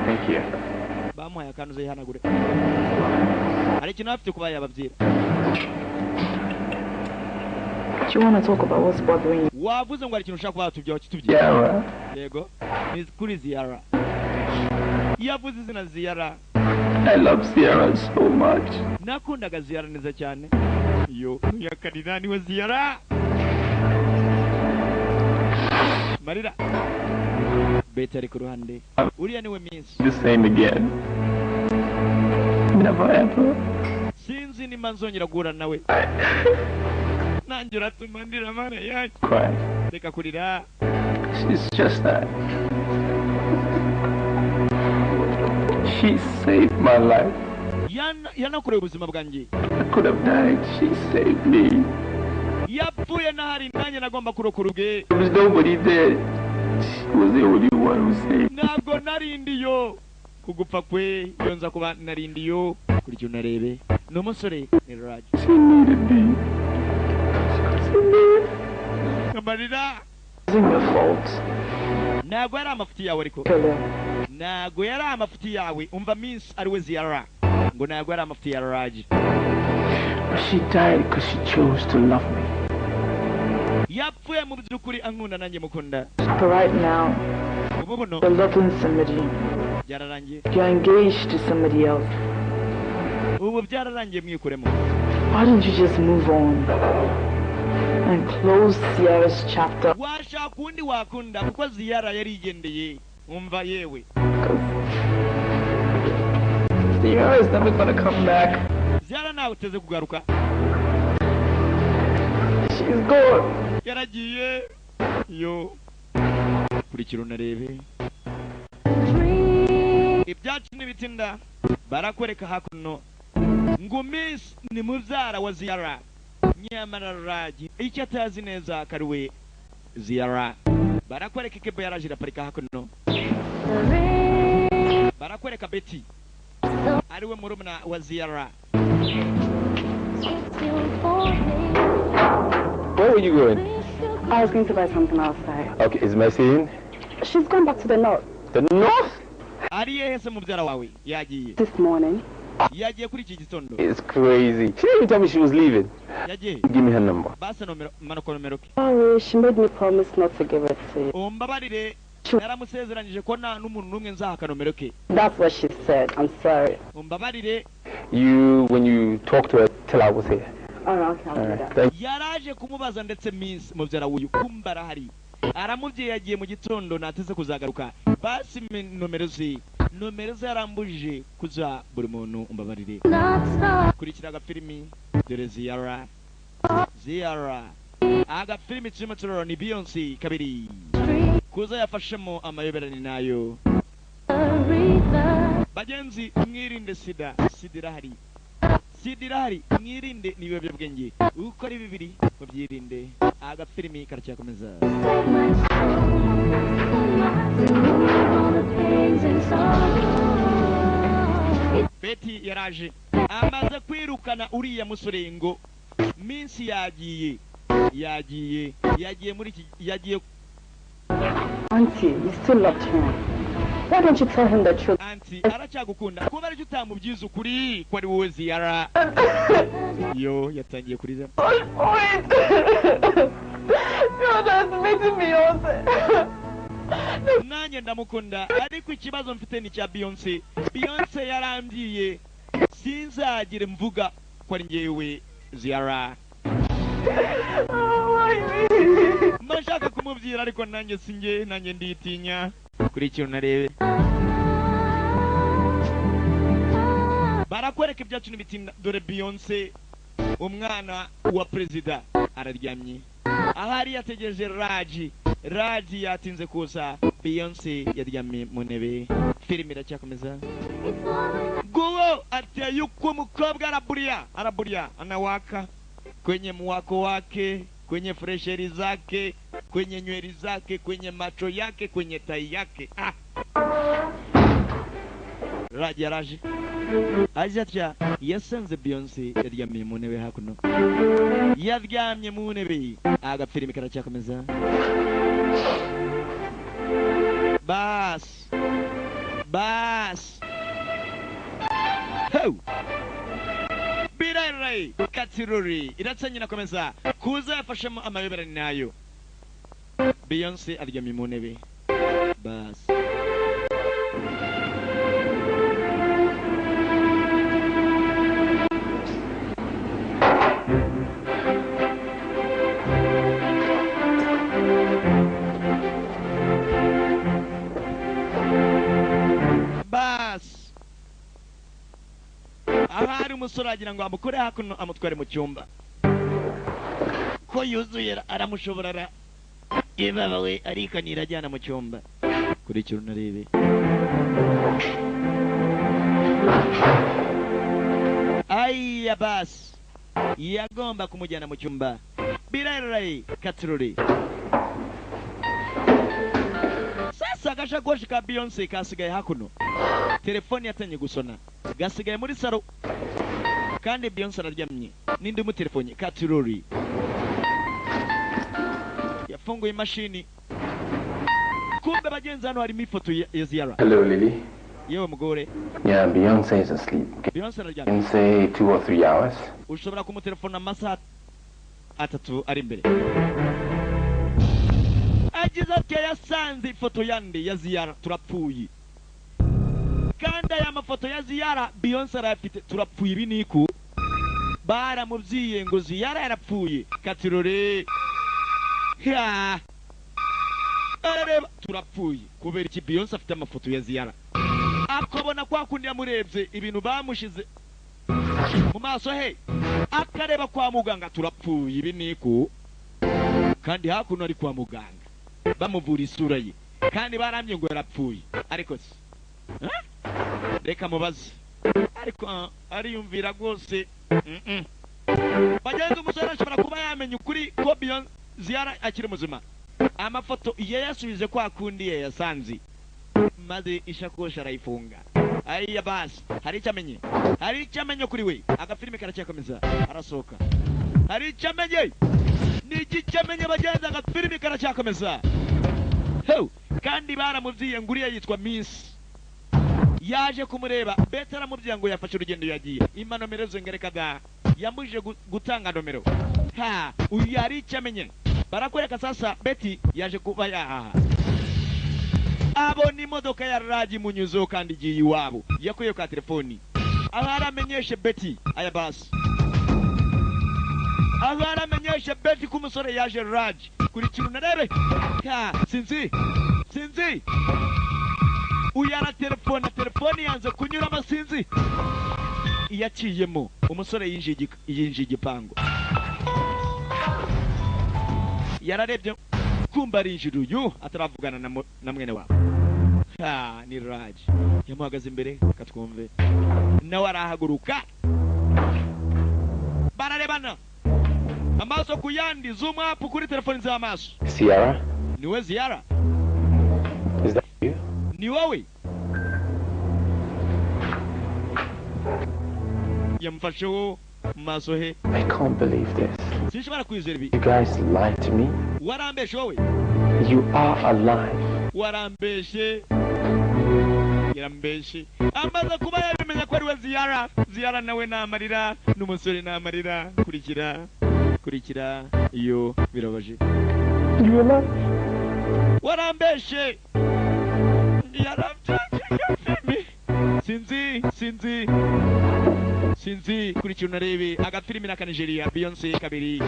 Thank you. Bamuhaye akantu uzayihanagure. Hari ikintu afite kuba yababwira. Do you want to talk about what's bothering you? Wavuze ngo hari ikintu ushaka kuba watubwira, kitubwira. Yara. Yego, ni kuri Ziyara. Iyo avuze izina Ziyara. I love Sierra so much. Nakundaga Ziyara neza cyane. Yo ntuyakarira, niwe Ziyara. Marira Beti ari ku ruhande, uriya niwe minsi. The same again. Never ever. Sinzi nimba nzongera guhura nawe. Nanjye uratuma ndira, mana yanjye. Cry. Reka kurira. She's just that. She saved my life. Yanakoreye ubuzima bwanjye. I could have died. She saved me. Yapfuye n'ahari nanjye nagomba kurokora ubwe. There was nobody there. She was the only one who saved. Ntabwo narindiyo kugupfa kwe, iyo nza kuba narindiyo. Kurya unarebe ni umusore, ni Raj. She needed me. She needed. Amarira. It wasn't your fault. Ntabwo yari amafuti yawe ariko. Killer. Ntabwo yari amafuti yawe. Umva, minsi ari we Ziyara ngo ntabwo yari amafuti ya Raj. But she died because she chose to love me. Yapfuye mu by'ukuri ankunda, nanjye mukunda. But right now, Ubu buno you're loving somebody. byararangiye. You're engaged to somebody else. Ubu byararangiye, mwikuremo. Why don't you just move on and close Sierra's chapter? Washaka undi wakunda kuko Ziyara yarigendeye. Umva yewe. Sierra is never gonna come back. Ziyara ntawe uteze kugaruka. She's gone. Yaragiye. Yo, kurikira unarebe ibyacu n'ibitinda. Barakwereka hakuno ngo Miss ni mubyara wa Ziyara, nyamara Raji icyo atazi neza ko ari we Ziyara. Barakwereka ikebo yaraje iraparika hakuno. Barakwereka Betty ariwe murumuna wa Ziyara. Where were you going? I was going to buy something outside. Okay, is Mercy in? She's gone back to the north The north? Ari hehe se mubyara wawe? Yagiye. this morning. Yagiye kuri iki gitondo. It's crazy. She didn't even tell me she was leaving. Yagiye. Give me her number. Basi nomero, manuka nomero ke. Sorry, she made me promise not to give it to you. Umbabarire, naramusezeranyije ko nta n'umuntu n'umwe nzaha nomero ke. That's what she said. I'm sorry. Umbabarire. You, when you talk to her, tell her I was here. All right, okay, I'll All do right. that. Thank Yaraje kumubaza ndetse Miss mubyara w'uyu kumba arahari, aramubwiye yagiye mu gitondo nateze kuzagaruka. Basi nomero ze, nomero ze yarambujije kuza buri muntu. Umbabarire. Kurikira agafilimi, dore Ziyara. Ziyara agafilimi turimo turarora ni Beyonce kabiri kuza yafashemo amayoberane nayo. Bagenzi, mwirinde sida. Sida irahari, sida irahari, mwirinde n'ibiyobyabwenge uko ari bibiri, mubyirinde. Agafilimi karacyakomeza. Save my soul, remove all the pains and sorrows. Betty yaraje amaze kwirukana uriya musore ngo minsi yagiye, yagiye, yagiye muri iki yagiye. Auntie, you still loved him. Why don't you tell him the truth? Auntie, aracyagukunda, kuba aricyo utamubwiza ukuri ko ari wowe Ziyara? Yo yatangiye kurira. Wait! You're underestimating Beyonce. Nanjye ndamukunda, ariko ikibazo mfite ni icya Beyonce. Beyonce yarambwiye sinzagire mvuga ko ari njyewe Ziyara. Oh, why me? Mba nshaka kumubwira ariko nanjye si njye, nanjye nditinya. Kuri ikintu narebe, barakwereka ibyacu n'ibitinda. Dore Beyonce, umwana wa perezida, araryamye ahari yategereje Raji. Raji yatinze kuza, Beyonce yaryamye mu ntebe. Filime iracyakomeza. Guwo ateye uko umukobwa araburiya, araburiya, anawaka kwenye mwako wake, kwenye fresheri zake, kwenye nyweli zake, kwenye macho yake, kwenye tai yake. Ah. Raji yaraje. Aje atya yasanze Beyonce yaryamye mu ntebe hakuno, yaryamye mu ntebe. Agafilimi karacyakomeza. Bas bas ho birare katiruri iratsanye nakomeza kuza yafashemo amayoberane nayo. Beyonce aryamye mu ntebe. Bas bas ahari umusore agira ngo amukore hakuno amutware mu cyumba ko yuzuye aramushobora ra ibaba we arikanira ajyana mu cyumba. Kurikira unarebe. Aya bas yagomba kumujyana mu cyumba. Birarayi katururi. Sasa agashakoshi ka Beyonce kasigaye hakuno, telefone yatangiye gusona, gasigaye muri saro kandi Beyonce araryamye. Ninde umutelefone? Katururi yafunguye imashini. Kumbe bagenzi hano harimo ifoto ya Ziara. Hello, Lily. Yewe mugore. Yeah, Beyonce is asleep. Beyonce araryamye. In say 2 or 3 hours. Ushobora kumutelefona amasaha 3 ari imbere. Agize ati yasanze ifoto yande ya Ziara, turapfuye. Kandi aya mafoto ya Ziara Beyonce arayafite, turapfuye. Ibi niku baramubyiye ngo Ziara yarapfuye. Katirore ya arareba turapfuye kubera iki Beyonce afite amafoto ya Ziara. Akabona kwa kundi yamurebye ibintu bamushize mu maso he, akareba kwa muganga, turapfuye. Ibi niku kandi hakuno ari kwa muganga bamuvura isura ye kandi baramye ngo yarapfuye. Ariko se reka mubaze, ariko ariyumvira rwose. Bagenzi umusore ashobora kuba yamenye ukuri ko Beyonce Ziara akiri muzima. Amafoto yayasubije kwa kundi yayasanze, maze ishakoshi arayifunga. Ariya basi hari icyo amenye, hari icyo amenye kuri we. Agafilime karacyakomeza, arasohoka. Hari icyo amenye, ni iki amenye bagenzi? Agafilime karacyakomeza. Ho kandi baramubyiye ngo uriya yitwa Miss yaje kumureba. Bete aramubyiye ngo yafashe urugendo yagiye. Ima nomero ze ngereka da yambujije gutanga nomero. Ha uyu yari icyo amenye. Barakwereka sasa Betty yaje kuba yahaha, abona imodoka ya Raji munyuzo kandi igiye iwabo, yakuye ka telefoni. Aho aramenyeshe Betty aya basi, aho aramenyeshe Betty ko umusore yaje Raji. Kurikira unarebe. Ha sinzi sinzi uyu aratelefona, telefoni yanze kunyuramo, sinzi iyaciyemo. Umusore yinjiye igipangu, yararebye kumba arinjira uyu ataravugana na mwene wabo. Ha ni Raj yamuhagaze imbere katwumve, nawe arahaguruka bararebana amaso ku yandi. Zoom up kuri telefoni z'amaso. Sierra? Niwe Ziara? Is that you? Ni wowe? Yamfasheho mu maso he. I can't believe this. Sinshobora kwizera ibi. You guys lied to me. Warambeshe wowe. You are alive. Warambeshe. Yarambeshe. Amaze kuba yabimenya ko ari we Ziara. Ziara nawe namarira, n'umusore namarira. Kurikira, kurikira iyo birabaje. You alive. Warambeshe. Yarambeshe. Sinzi, sinzi. Sinzi kurikira unarebe agafilimi na Nigeria Beyonce kabiri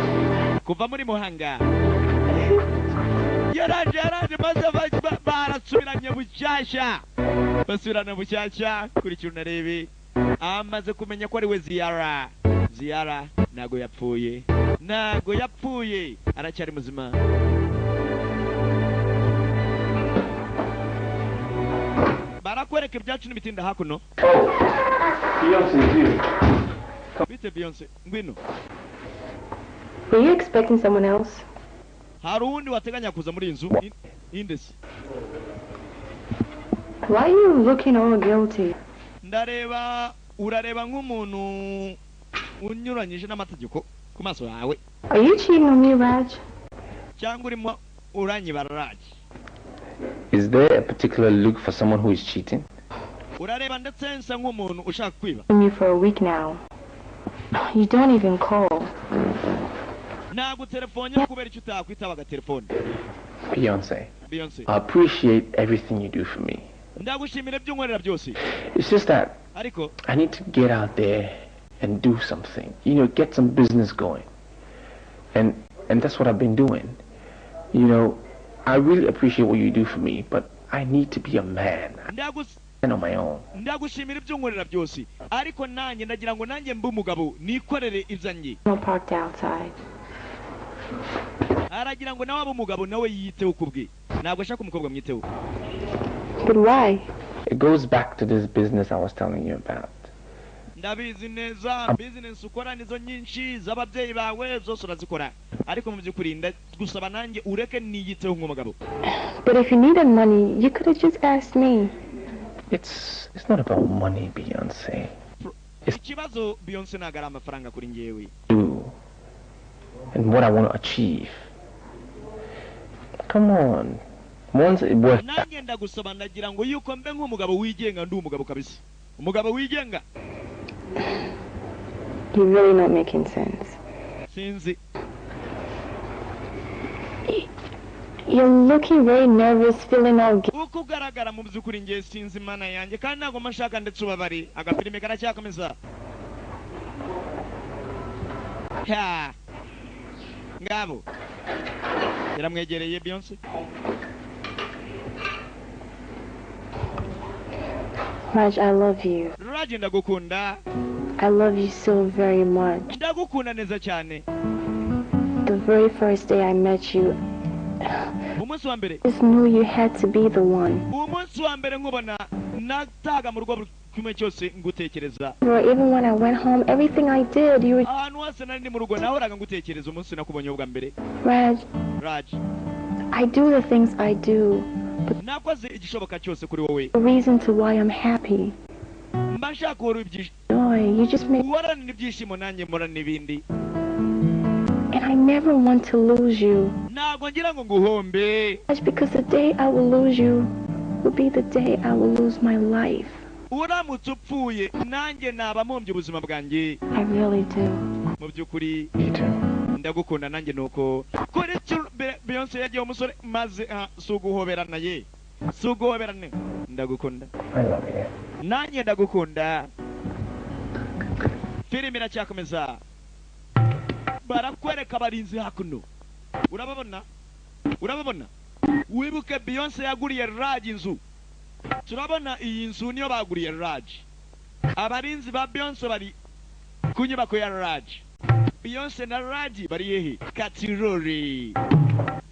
kuva muri Muhanga. Yaraje yaraje maze barasubiranye bushyashya, basubirana bushyashya. Kurikira unarebe amaze kumenya ko ari we Ziara. Ziara ntago yapfuye, ntago yapfuye, aracyari muzima. Barakwereka ibyacu n'ibitinda hakuno. Oh, Beyonce is you. Bite Beyonce, ngwino. Were you expecting someone else? Hari uwundi wateganya kuza muri iyi nzu? Indesi. Why are you looking all guilty? Ndareba Urareba nk'umuntu unyuranyije n'amategeko ku maso yawe? Are you cheating on me, Raj? Cyangwa urimo uranyibara, Raj? Is there a particular look for someone who is cheating? Urareba ndetse nsa nk'umuntu ushaka kwiba? You for a week now. You don't even call. Ntabwo telefone, kubera icyo utakwitaba agatelefone? Beyonce, Beyonce, I appreciate everything you do for me. Ndagushimira ibyo unkorera byose. It's just that Ariko I need to get out there and do something. Get some business going. And that's what I've been doing. I really appreciate what you do for me, but I need to be a man. And on my own. Ndagushimira ibyo unkorera byose, ariko nanjye ndagira ngo nanjye mbe umugabo, nikorere ibyanjye. No, parked outside. Aragira ngo nawe abe umugabo, nawe yiyiteho ku bwe, ntabwo ashaka umukobwa mwiteho. But why? It goes back to this business I was telling you about. Ndabizi neza, business ukora nizo nyinshi z'ababyeyi bawe, zose urazikora, ariko mu by'ukuri ndagusaba nanjye ureke niyiteho nk'umugabo. But if you needed money, you could have just asked me. It's not about money, Beyonce. Ikibazo, Beyonce, ntabwo ari amafaranga kuri njyewe. Do and what I want to achieve. Come on. Once it works Nanjye ndagusaba, ndagira ngo yuko mbe nk'umugabo wigenga, ndi umugabo kabisa, umugabo wigenga. You're really not making sense. Sinzi. You're looking very nervous, feeling all Uko ugaragara mu by'ukuri ngiye sinzi, Imana yanjye, kandi ntabwo mba nshaka ndetse ubabare. Agafilime karacyakomeza. Ha, ngabo yaramwegereye Beyonce. Raj, I love you. Raj, ndagukunda. I love you so very much. Ndagukunda neza cyane. The very first day I met you, Umunsi wa mbere I just knew you had to be the one. Umunsi wa mbere nkubona, nataga mu rugo buri kimwe cyose ngutekereza. Or even when I went home, everything I did, you were Ahantu hose nari ndi mu rugo nahoraga ngutekereza umunsi nakubonye bwa mbere. Raj, Raj, I do the things I do. Nakoze igishoboka cyose kuri wowe. The reason to why I'm happy. Mba nshaka uhora ibyishimo. Joy, you just make Uhorana ibyishimo, nanjye mporana n'ibindi. And I never want to lose you. Ntabwo ngira ngo nguhombe. Raj, because the day I will lose you will be the day I will lose my life. Uramutse upfuye, nanjye naba mpombye ubuzima bwanjye. I really do. Mu by'ukuri You too. ndagukunda nanjye. Nuko kuri Beyonce yagiye umusore maze si uguhoberana ye, si uguhoberane, ndagukunda. I love you. Nanjye ndagukunda. Filime iracyakomeza. Barakwereka abarinzi hakuno, urababona, urababona. Wibuke Beyonce yaguriye Raj inzu, turabona iyi nzu niyo baguriye Raj. Abarinzi ba Beyonce bari ku nyubako ya Raj. Beyonce na Raj bari hehe? Katirori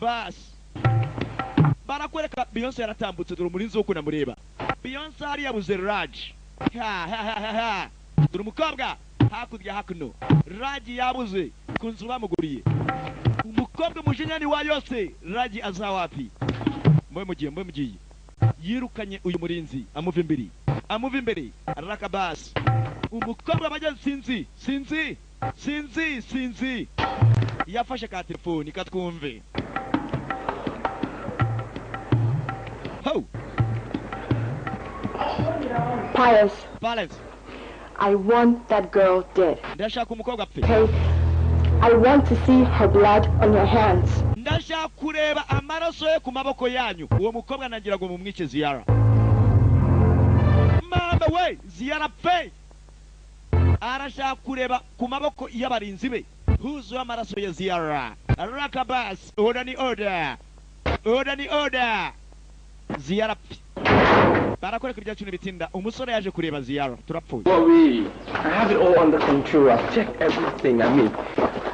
basi. Barakwereka Beyonce yaratambutse, dore umurinzi wo kunamureba Beyonce hariya yabuze Raj. Ha ha ha ha ha, dore umukobwa hakurya hakuno. Raj yabuze ku nzu bamuguriye. Umukobwa umujinya ni wa yose. Raj aza wapi? Mwe mugiye, mwe mugiye. Yirukanye uyu murinzi, amuva imbere, amuva imbere. Rakabasi, umukobwa bajya, sinzi, sinzi, sinzi, sinzi. Yafashe ka telefoni katwumve. Ho. Pius, Pius, I want that girl dead. Ndashaka umukobwa apfe. Okay? I want to see her blood on your hands. Ndashaka kureba amaraso ye ku maboko yanyu. Uwo mukobwa nagira ngo mumwice. Ziyara, mama we, Ziyara pe, arashaka kureba ku maboko y'abarinzi be huzuye amaraso ya Ziyara. Rakabas, order ni order, order ni order. Ziyara pe. Barakwereka ibyacu ntibitinda, umusore yaje kureba Ziyara. Turapfuye. Worry. I have it all under control. I've checked everything. I mean,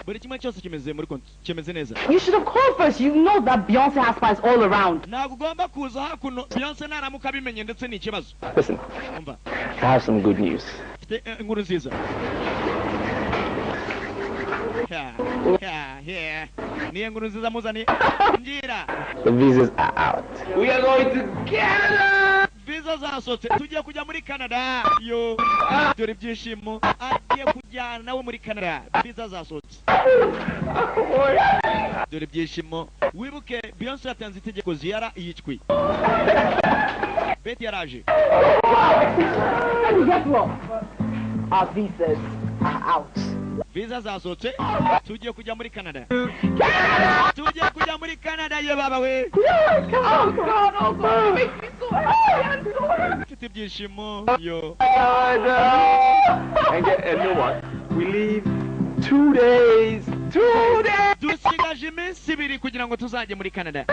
Buri kimwe cyose kimeze muri konti, kimeze neza. You should have called first. You know that Beyonce has spies all around. Ntabwo ugomba kuza hakuno, Beyonce naramuka abimenye ndetse ni ikibazo. Listen, Umva. I have some good news. Mfite inkuru nziza. Ha, ha, yeah. Niyo nkuru nziza muzaniye? Ngira. The visas are out. We are going to Canada! Visa. Visa zasohotse, tugiye kujya muri Canada. Yo, dore ibyishimo, agiye kujyana nawe muri Canada. Visa zasohotse, dore ibyishimo. Wibuke Beyonce yatanze itegeko ziyara yicwi. Betty yaraje. And guess what? Our visas are out. Visa zasohotse, tugiye kujya muri Canada, tugiye kujya muri Canada. Ye baba we! Oh God, oh God, you make me so happy. I'm so happy. Mfite ibyishimo yo. And you know what? We leave 2 days. 2 days. Dusigaje iminsi 2 kugira ngo tuzajye muri Canada.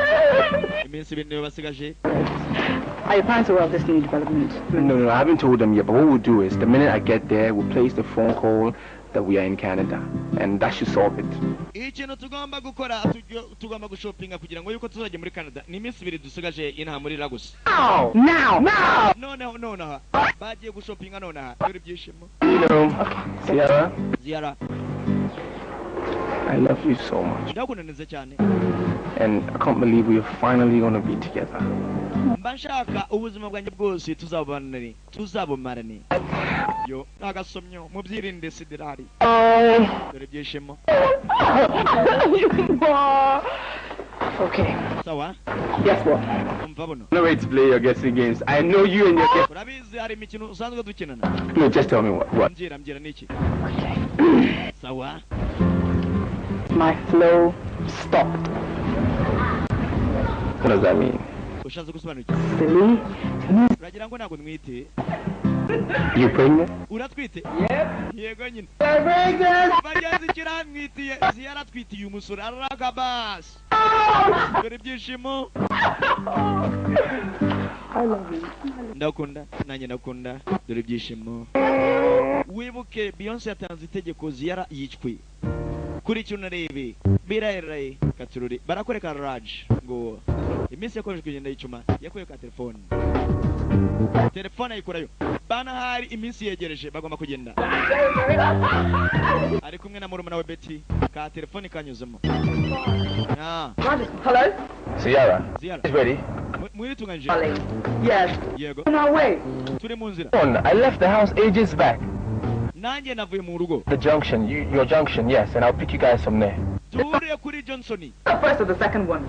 Iminsi 2 niyo basigaje. Are your parents aware of this new development? No, I haven't told them yet. But what we'll do is, the minute I get there, we'll place the phone call that we are in Canada, and that should solve it. Ikintu tugomba gukora, tugomba gushopinga kugira ngo yuko tuzajya muri Canada. Ni iminsi 2 dusigaje inaha muri Lagos. Now, now, now. Noneho nonaha bagiye gushopinga nonaha. Dore ibyishimo. Sierra, Ziyara. I love you so much, Ndagukunda neza cyane. and I can't believe we are finally gonna be together. Mba nshaka ubuzima bwanjye bwose tuzabumarane, tuzabumarane. Yo, agasomyo, mubyirinde sidirari. Dore ibyishimo. Okay. Sawa. Guess what? Umva buno. No way to play your guessing games. I know you and your guess. Urabizi hari imikino usanzwe dukinana. No, just tell me what. What? Mbwira, mbwira niki? Okay. Sawa. My flow stopped. What does that mean? Ushatse gusobanura iki? Silly. Uragira ngo ntabwo nwite? You pregnant? Uratwite? Yego nyine. Bagenzi, kiramwitiye, yaratwitiye umusore arakabasi. Dore ibyishimo. I love you. Ndakunda, nanjye ndakunda. Dore ibyishimo. Wibuke Beyonce yatanze itegeko ziyara yicwe. Kuri icyo unarebe biraheraye katururi. Barakwereka Raj ngo iminsi yakomeje kugenda yicuma, yakuye ka telefone, telefone ayikurayo. Bana, hari iminsi yegereje, bagomba kugenda. Ari kumwe na murumuna we Betty. Ka telefone kanyuzemo. Ah. Hello? Sierra, Ziyara. is ready. Mwiritunganyije? Darling. Yes. Yego. On our way. Turi mu nzira. On, I left the house ages back. Nanjye navuye mu rugo. The junction, your junction, yes, and I'll pick you guys from there. Duhuriye kuri Johnson. The first or the second one?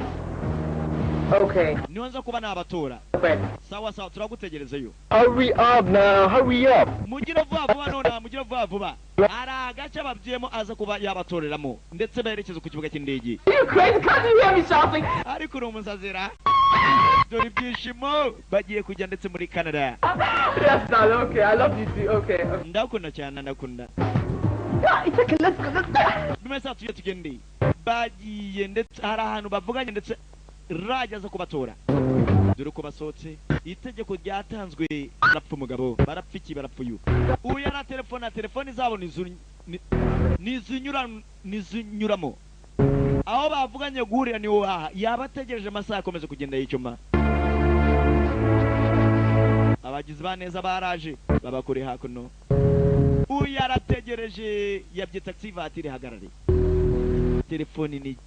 Okay. Niho nza kuba nabatora. Bread. Sawa sawa, turagutegerezeyo. Hurry up now, hurry up. Mugire vuba vuba nonaha, mugire vuba vuba. Hari agace babyemo aza kuba yabatoreramo ndetse berekeza ku kibuga cy'indege. You crazy? Can't you hear me shouting? Ariko uri umusazira. Dore ibyishimo, bagiye kujya ndetse muri Canada. Yes, darling. Okay, I love you too. Okay. Okay. Ndakunda cyane, ndakunda. Yeah, it's okay. Let's go. Let's go. Nyuma saa tujye tugende. Bagiye ndetse hari ahantu bavuganye ndetse Rajya aza kubatora. Dore uko basohotse, itegeko ryatanzwe, barapfa umugabo, barapfa iki, barapfa uyu. Uyu yari telefone, telefone zabo nizinyuramo. Aho bavuganye guhurira ni haha yaba ategereje. Amasaha akomeza kugenda yicuma. Abagizi ba neza baraje babakure hakuno. Uyu yarategereje, yabye taxi vatiri hagarare, telefoni ni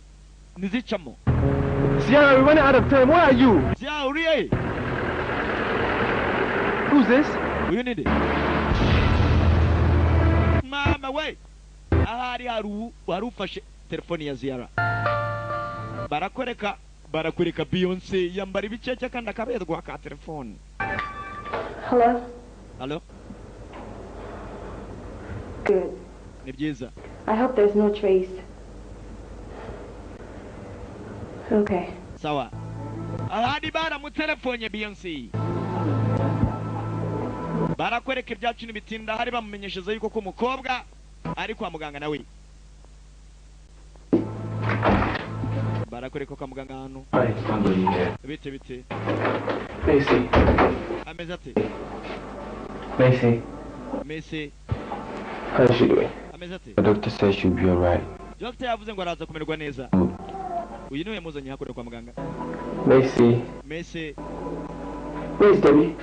nizicamo. Sierra, we're running out of time. Where are you? Zia, uriye? Who's this? Uyu ninde? Mama we, ahari hari ufashe telefoni ya Ziyara. Barakwereka, barakwereka Beyonce yambara ibicece kandi akaberwa ka telefoni. Hello? Halo. Good. Ni byiza. I hope there's no trace. Okay. Sawa. Ahandi baramutelefone Beyonce, barakwereka ibyacu n'ibitinda. Hari bamumenyesheje yuko ko umukobwa ari kwa muganga nawe. Barakwereka kwa muganga hano. Hi, somebody here. Bite bite? Macy. Ameze ate? Macy. Mese. How's she doing? Ameze ate? The doctor says she'll be alright. Dr yavuze ngo araza kumererwa neza. Uyu niwe yamuzanye hakurya kwa muganga. Macy. Mese. Where's Debbie?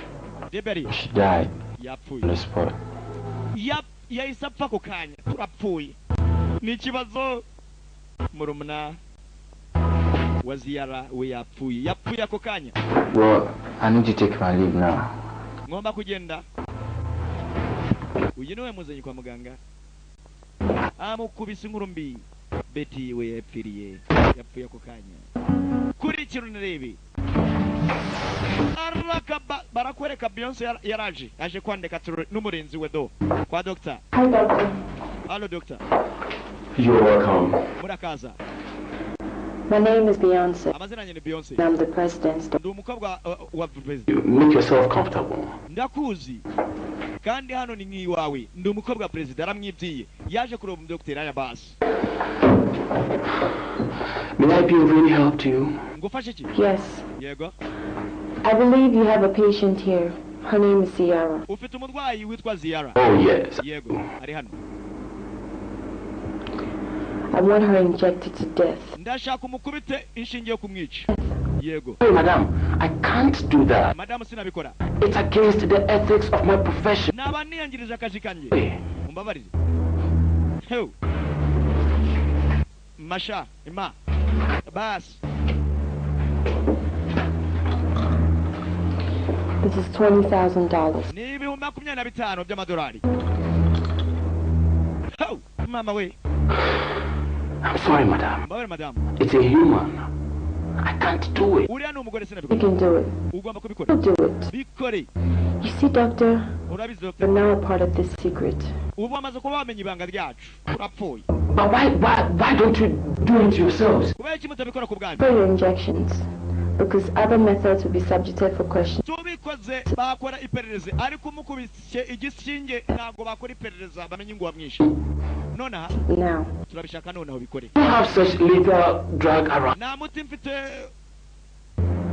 Deberi? She died Yapfuye. on the spot. Yahise apfa ako kanya. Turapfuye, ni ikibazo. Murumuna wa Ziyara we yapfuye, yapfuye ako kanya. Well, I need to take my leave now. Ngomba kugenda. Uyu niwe muzanye kwa muganga. Amukubise inkuru mbi. Betty we yapfiriye. Yapfuye ako kanya. Kurikira unarebe. Arakaba barakwereka Beyonce yaraje. Aje kwandika n'umurinzi we do. Kwa doctor. Hi doctor. Hello doctor. You're welcome. Murakaza. My name is Beyonce. Amazina yanjye ni Beyonce. I'm the president's daughter. Ndi umukobwa wa president. Make yourself comfortable. Ndakuzi. Kandi hano ni nkiwawe. Ndi umukobwa wa president aramwibyiye. Yaje kureba umudokiteri aya basi. May I be of any help to you? Ngufashe iki? Yes. Yego. I believe you have a patient here. Her name is Ciara. Ufite umurwayi witwa Ciara. Oh yes. Yego, ari hano. I want her injected to death. Ndashaka umukubite inshinge yo kumwica. Yego. Hey, madam, I can't do that. Madam sinabikora. It's against the ethics of my profession. Naba niyangirije akazi kanjye. Umbabarire. Hey. Masha, ima. Bas. This is $20,000. Ni $25,000 by'amadolari. Oh, mama we. I'm sorry, madam. Mbabarire, madam. It's a human. I can't do it. Uriya ni umugore sinabikora. You can do it. Ugomba kubikora. Do it. Bikore. You see, doctor? Urabizi, doctor. You're now a part of this secret. Ubu wamaze kuba wamenya ibanga ryacu. Urapfuye. But why don't you do it yourselves? Kubera iki mutabikora ku bwanyu? For your injections. Because other methods will be subjected for question. Tubikoze bakora iperereza ariko umukubise igishinge ntabwo bakora iperereza bamenye ngo wamwishe. Nonaha Now. Turabishaka nonaho bikore. You have such lethal drug around. Nta muti mfite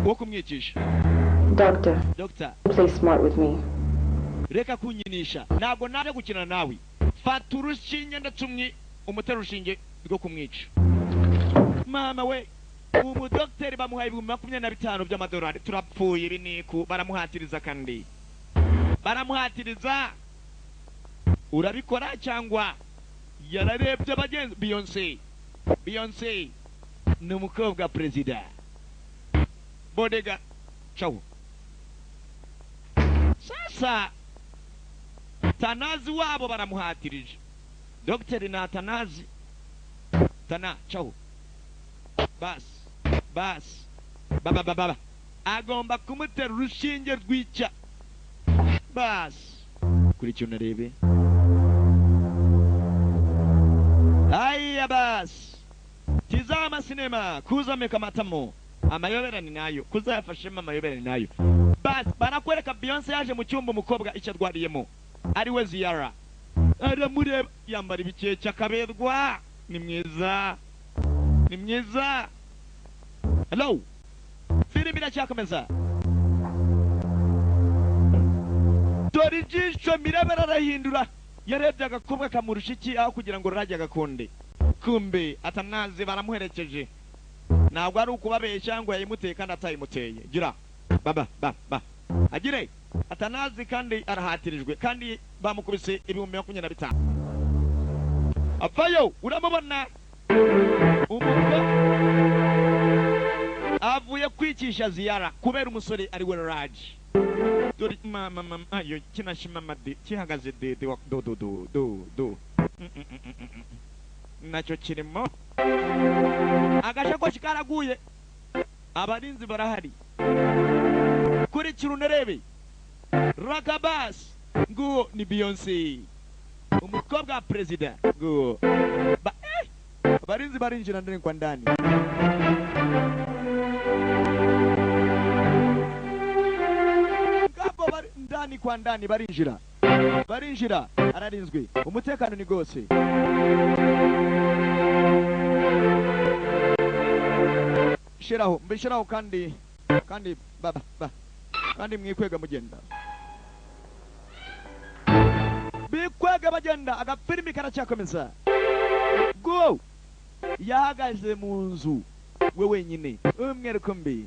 wo kumwicisha. Doctor. Doctor. Play smart with me. Reka kunyinisha. Ntabwo naje gukina nawe. Fata urushinge ndetse umutera urushinge rwo kumwica. Mama we. Umudokiteri bamuhaye $25,000 by'amadolari. Turapfuye ibi niku baramuhatiriza kandi. Baramuhatiriza. Urabikora cyangwa yararebye abagenzi Beyonce. Beyonce ni umukobwa president. Bodega ciao. Sasa Tanazi wabo baramuhatirije. Dr. na Tanazi. Tana ciao. Bas. Bas. Baba baba baba. Agomba kumutera urushinge rwica. Bas. Kuri cyo narebe. Aya bas. Tizama sinema kuzameka matamo. Amayoberani nayo. Kuzayafashemo amayoberani nayo. Bas barakwereka Beyonce yaje mu cyumba umukobwa icyo arwariyemo. Ari we Ziara. Aramureba yambara ibikeke akaberwa. Ni mwiza. Ni mwiza. Hello. Filimi iracyakomeza. Dore ijisho mirabera arahindura. Yarebye agakobwa kamurusha iki aho kugira ngo rurajye agakunde. Kumbe atanazi baramuherekeje. Ntabwo ari ukubabeshya ngo yayimuteye kandi atayimuteye. Gira. Baba ba ba. Agire. Atanazi kandi arahatirijwe kandi bamukubise $25,000. Avayo uramubona. Umukobwa avuye kwicisha Ziara kubera umusore ari we Raj. Dore mama mama ayo kinashima made kihagaze dede wa do do do do do. Nacyo kirimo. Agashakoshi karaguye. Abarinzi barahari. Kuri kirunarebe. Rakabas nguo ni Beyonce. Umukobwa wa president nguo. Ba abarinzi barinjira ndani kwa ndani. Ngabo bari ndani kwa ndani barinjira. Barinjira ararinzwe. Umutekano ni gose. Shiraho, mbishiraho kandi baba ba. Kandi mwikwega mugenda. Bikwega bagenda agafilimi karacyakomeza. Go. Yahagaze mu nzu we wenyine umwereko mbi.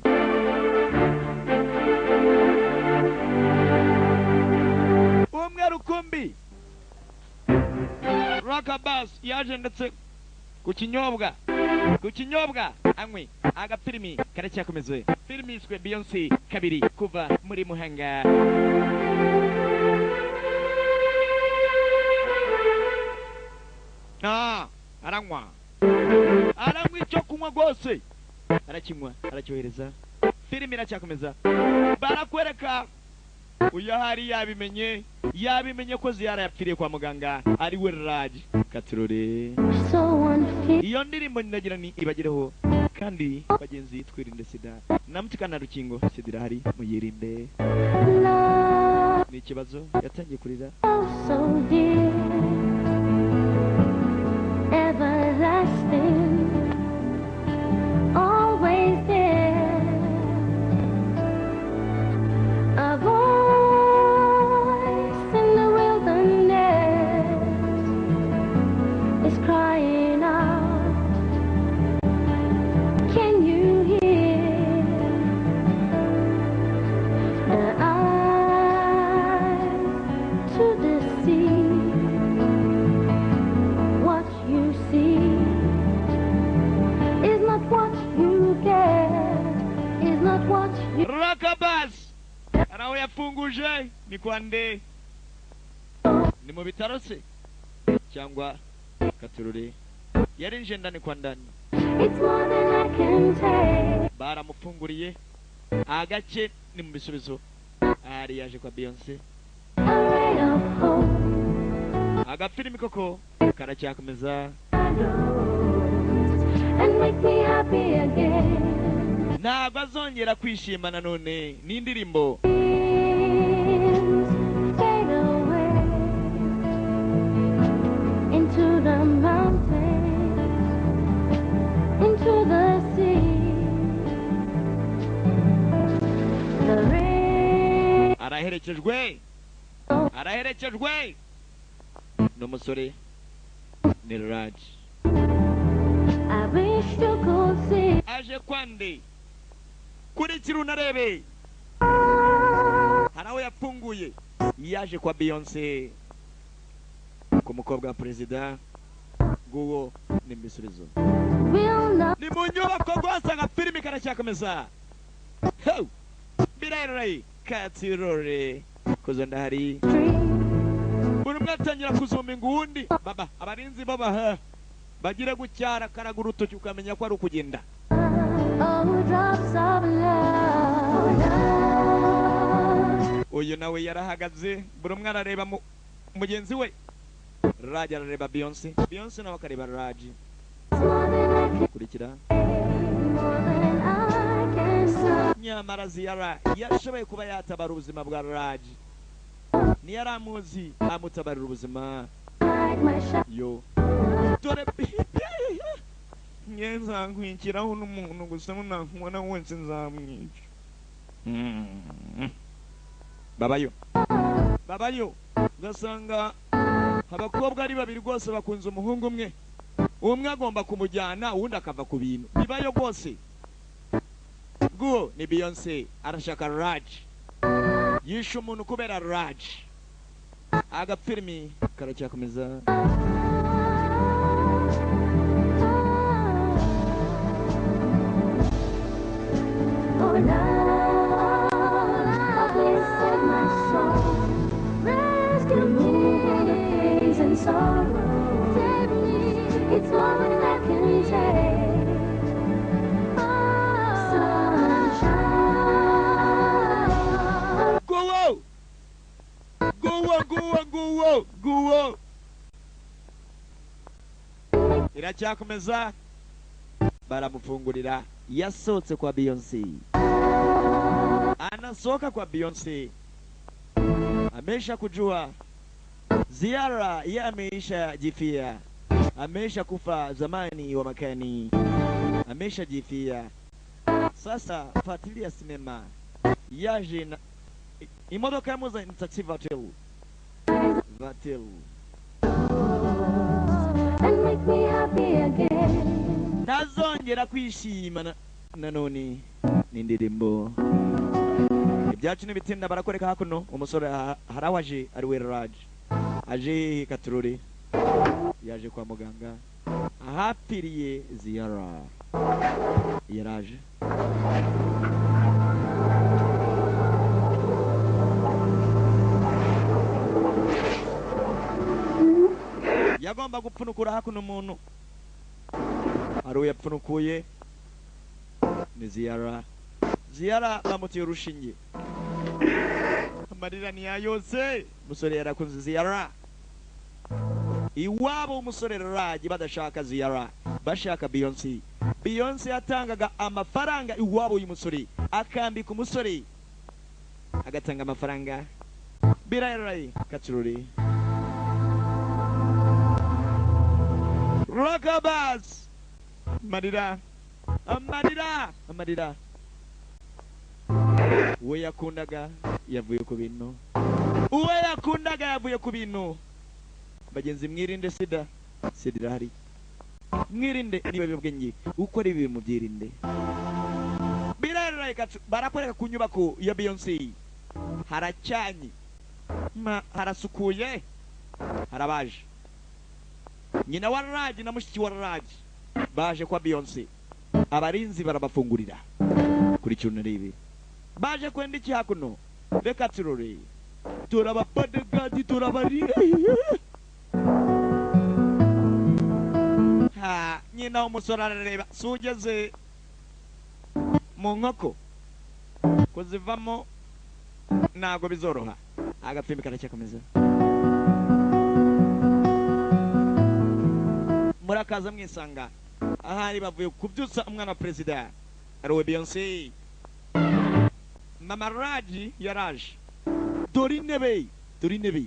Umwereko mbi. Rakabas yaje ndetse ku kinyobwa. Ku kinyobwa anywe agafilimi karacyakomeza. Filimi yiswe Beyonce kabiri kuva muri Muhanga. Ah, aranywa. Aranywa icyo kunywa rwose. Arakinywa, aracyohereza. Filimi iracyakomeza. Barakwereka uyu ahari yabimenye, yabimenye ko Ziyara yapfiriye kwa muganga ari we Raj Katurore. So unfair. Iyo ndirimbo ndagira ni ibagereho kandi bagenzi twirinde sida. Namutikana rukingo sida irahari muyirinde. Love Ni ikibazo yatangiye kurira. so dear, everlasting, always there. A voice in the wilderness is crying out. Can you hear the eyes to deceive? What you see is not what you get, is not what you Rakabas araho yafunguje ni kwa nde? Ni mu bitaro se cyangwa Katurore yarinjiye ndani kwa ndani. It's more than I can take. Baramufunguriye agace ni mu bisubizo. Ahari yaje kwa Beyonce. A ray of hope Agafilimi koko karacyakomeza. and make me happy again. Ntabwo azongera kwishima nanone n'indirimbo. Dreams fade away into the mountains, into the sea. The rain Araherekejwe, araherekejwe n'umusore ni Raj. I wish you could see. Aje kwande kurikira unarebe hari aho yafunguye yaje kwa Beyonce ku mukobwa wa perezida nguwo ni mbisubizo. Will not Ni mu nyubako rwose nka filimi karacyakomeza. Ho! Birarirayi katirore kuzo ndahari. dream. Buri umwe atangira kuzuminga uwundi baba abarinzi babaha bagira gucyara karaga urutoki ukamenya ko ari ukugenda. Oh, drops of love. Love. Uyu nawe yarahagaze buri umwe arareba mugenzi we. Raj arareba Beyonce, Beyonce nawe akareba Raj. It's more than I can, Kurikira. more than I can say. Nyamara Ziyara yashoboye kuba yatabara ubuzima bwa Raj, ntiyari amuzi amutabarira ubuzima. Like my shadow. Yo dore nge nzakwikiraho n'umuntu gusa nakubona wese nzamwica. Babayo babayo ugasanga abakobwa ari babiri rwose bakunze umuhungu umwe, umwe agomba kumujyana uwundi akava ku bintu bibayo rwose. Nguwo ni Beyonce arashaka Raj, yishe umuntu kubera Raj. Agafilimi karacyakomeza. Oh, love, please save my soul. Rescue me from the pains and sorrow. Save me. It's more than I can take. Oh, sunshine. Nguwo nguwo nguwo nguwo nguwo iracyakomeza. Baramufungurira yasohotse kwa Beyonce, anasohoka kwa Beyonce amesha kujua Ziara ye ameisha jifia, ameisha kufa zamani wa makani, amesha jifia. Sasa fuatilia sinema yaje na imodoka yamuzanye ni taxi vatel vatel. And make me happy again. Ntazongera kwishima nanone n'indirimbo. Ibyacu n'ibitinda barakwereka hakuno umusore hari aho aje ari we Raj aje Katurore yaje kwa muganga ahapfiriye Ziyara yaraje. Yagomba gupfunukura hakuno umuntu. Hari uwo yapfunukuye ni Ziyara. Ziyara bamuteye urushinge. Amarira ni yose. Umusore yarakunze Ziyara. Iwabo umusore Raji badashaka Ziyara, bashaka Beyonce. Beyonce yatangaga amafaranga iwabo uyu musore, akambika umusore agatanga amafaranga. Birayarayi katururi. Rockabas. Amarira, amarira, amarira. Uwo yakundaga yavuye ku bintu. Uwo yakundaga yavuye ku bintu. Bagenzi mwirinde sida, sida irahari. Mwirinde niba bibwenye ukora ibi mubyirinde. Birayarayi barakwereka ku nyubako ya Beyonce. Haracanye, harasukuye, harabaje. Nyina wa Raji na mushiki wa Raji baje kwa Beyonce. Abarinzi barabafungurira. Kurikirana ibi. Baje kwenda iki hakuno. Reka turore. Turaba bodyguard turabari. Ha, nyina umusore arareba sugeze mu nkoko kuzivamo ntago bizoroha. Agapfimbi karacyakomeza. Murakaza mwisanga ahari bavuye kubyutsa umwana wa perezida ariwe Beyonce. Mama Raji yaraje. Dore intebe, dore intebe.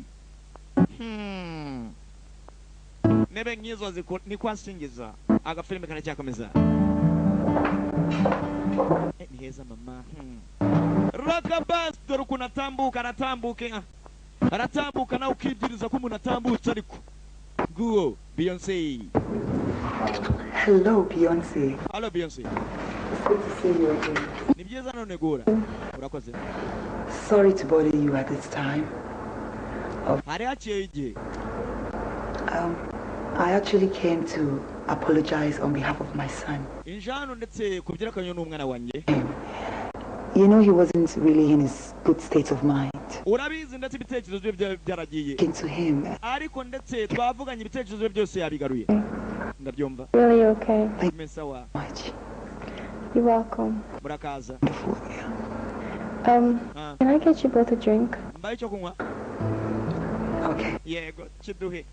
Nebe ngizo ni kwasingiza. Agafilme karacyakomeza. Ni heza mama. Rockabas dore ukuntu atambuka, aratambuka. Aratambuka nawe ukibwiriza ko umuntu atambutse ariko. Guo Beyonce. Hello Beyonce. Hello Beyonce. It's good to see you again. Ni byiza none gura. Urakoze. Sorry to bother you at this time. Hari haciye igihe. I actually came to apologize on behalf of my son. Injano ndetse kubyerekanye n'umwana wanjye. You know he wasn't really in his good state of mind. Urabizi ndetse ibitekerezo bye byaragiye. To him. Ariko ndetse twavuganye ibitekerezo bye byose yabigaruye. Ndabyumva. Really okay. Mesawa. You're welcome. Murakaza. Can I get you both a drink? Mbaye cyo kunywa. Okay. Yego, kiduhe.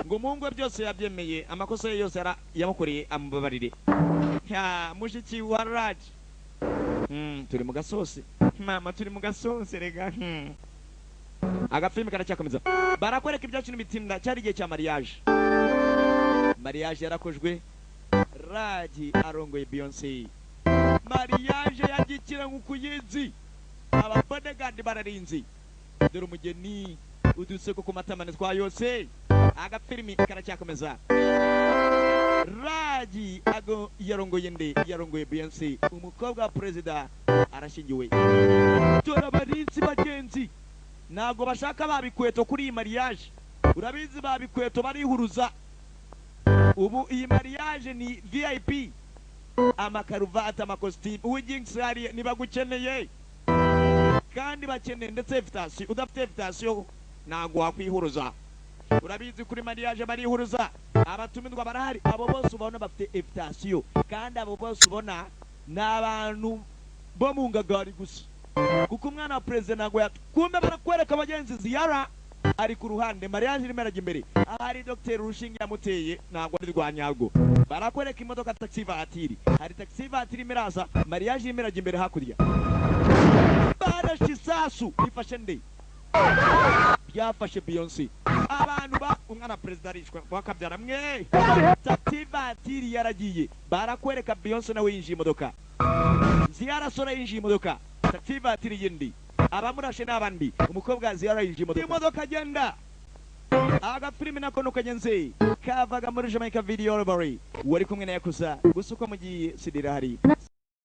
Ngo umuhungu we byose yabyemeye, amakosa ye yose yamukoreye amubabarire. Ya mushiki wa Raj. Turi mu gasosi. Mama turi mu gasosi rega. Agafilme karacyakomeza. Barakwereka ibyacu n'imitinda cyari igihe cya mariage. Mariage yarakojwe. Raji arongoye Beyonce. Mariage yagikira nk'ukuyizi. Aba bodyguard bararinzi. Dore umugeni uduseko ku matamane twa yose. Agafilme karacyakomeza. Raji ago yarongoye nde? Yarongoye Beyonce. Umukobwa wa perezida arashingiwe. Dore abarinzi bagenzi. Ntago bashaka babikweto kuri iyi mariage. Urabizi babikweto barihuruza. Ubu iyi mariage ni VIP. Amakaruvati, amakositimu, uw'igingsi hariya nibagukeneye. Kandi bakeneye ndetse invitation. Udafite invitation ntago wakwihuruza. Urabizi kuri mariage barihuruza. Abatumirwa barahari. Abo bose ubona bafite invitation. Kandi abo bose ubona ni abantu bo mu ngagari gusa. Kuko umwana wa perezida ntago kumbe barakwereka abagenzi Ziyara ari ku ruhande, mariage irimo irajya imbere. Ahari Dr. Rushinge yamuteye ntabwo ari rwa nyarwo. Barakwereka imodoka taxi vatiri. Hari taxi vatiri irimo iraza, mariage irimo irajya imbere hakurya. Barashe isasu rifashe nde? Byafashe Beyonce. Abantu ba umwana perezida arishwe bakabyara mwe. Taxi vatiri yaragiye. Barakwereka Beyonce nawe yinjiye imodoka. Ziyara sora yinjiye imodoka. Taxi vatiri yindi. Abamurashe n'abandi. Umukobwa Ziyara yinjiye imodoka. Imodoka agenda. Agafilime nako nukagenze kavaga muri Jamaica Video Library. Wari kumwe na Yakuza. Gusa uko mugiye sidira hari.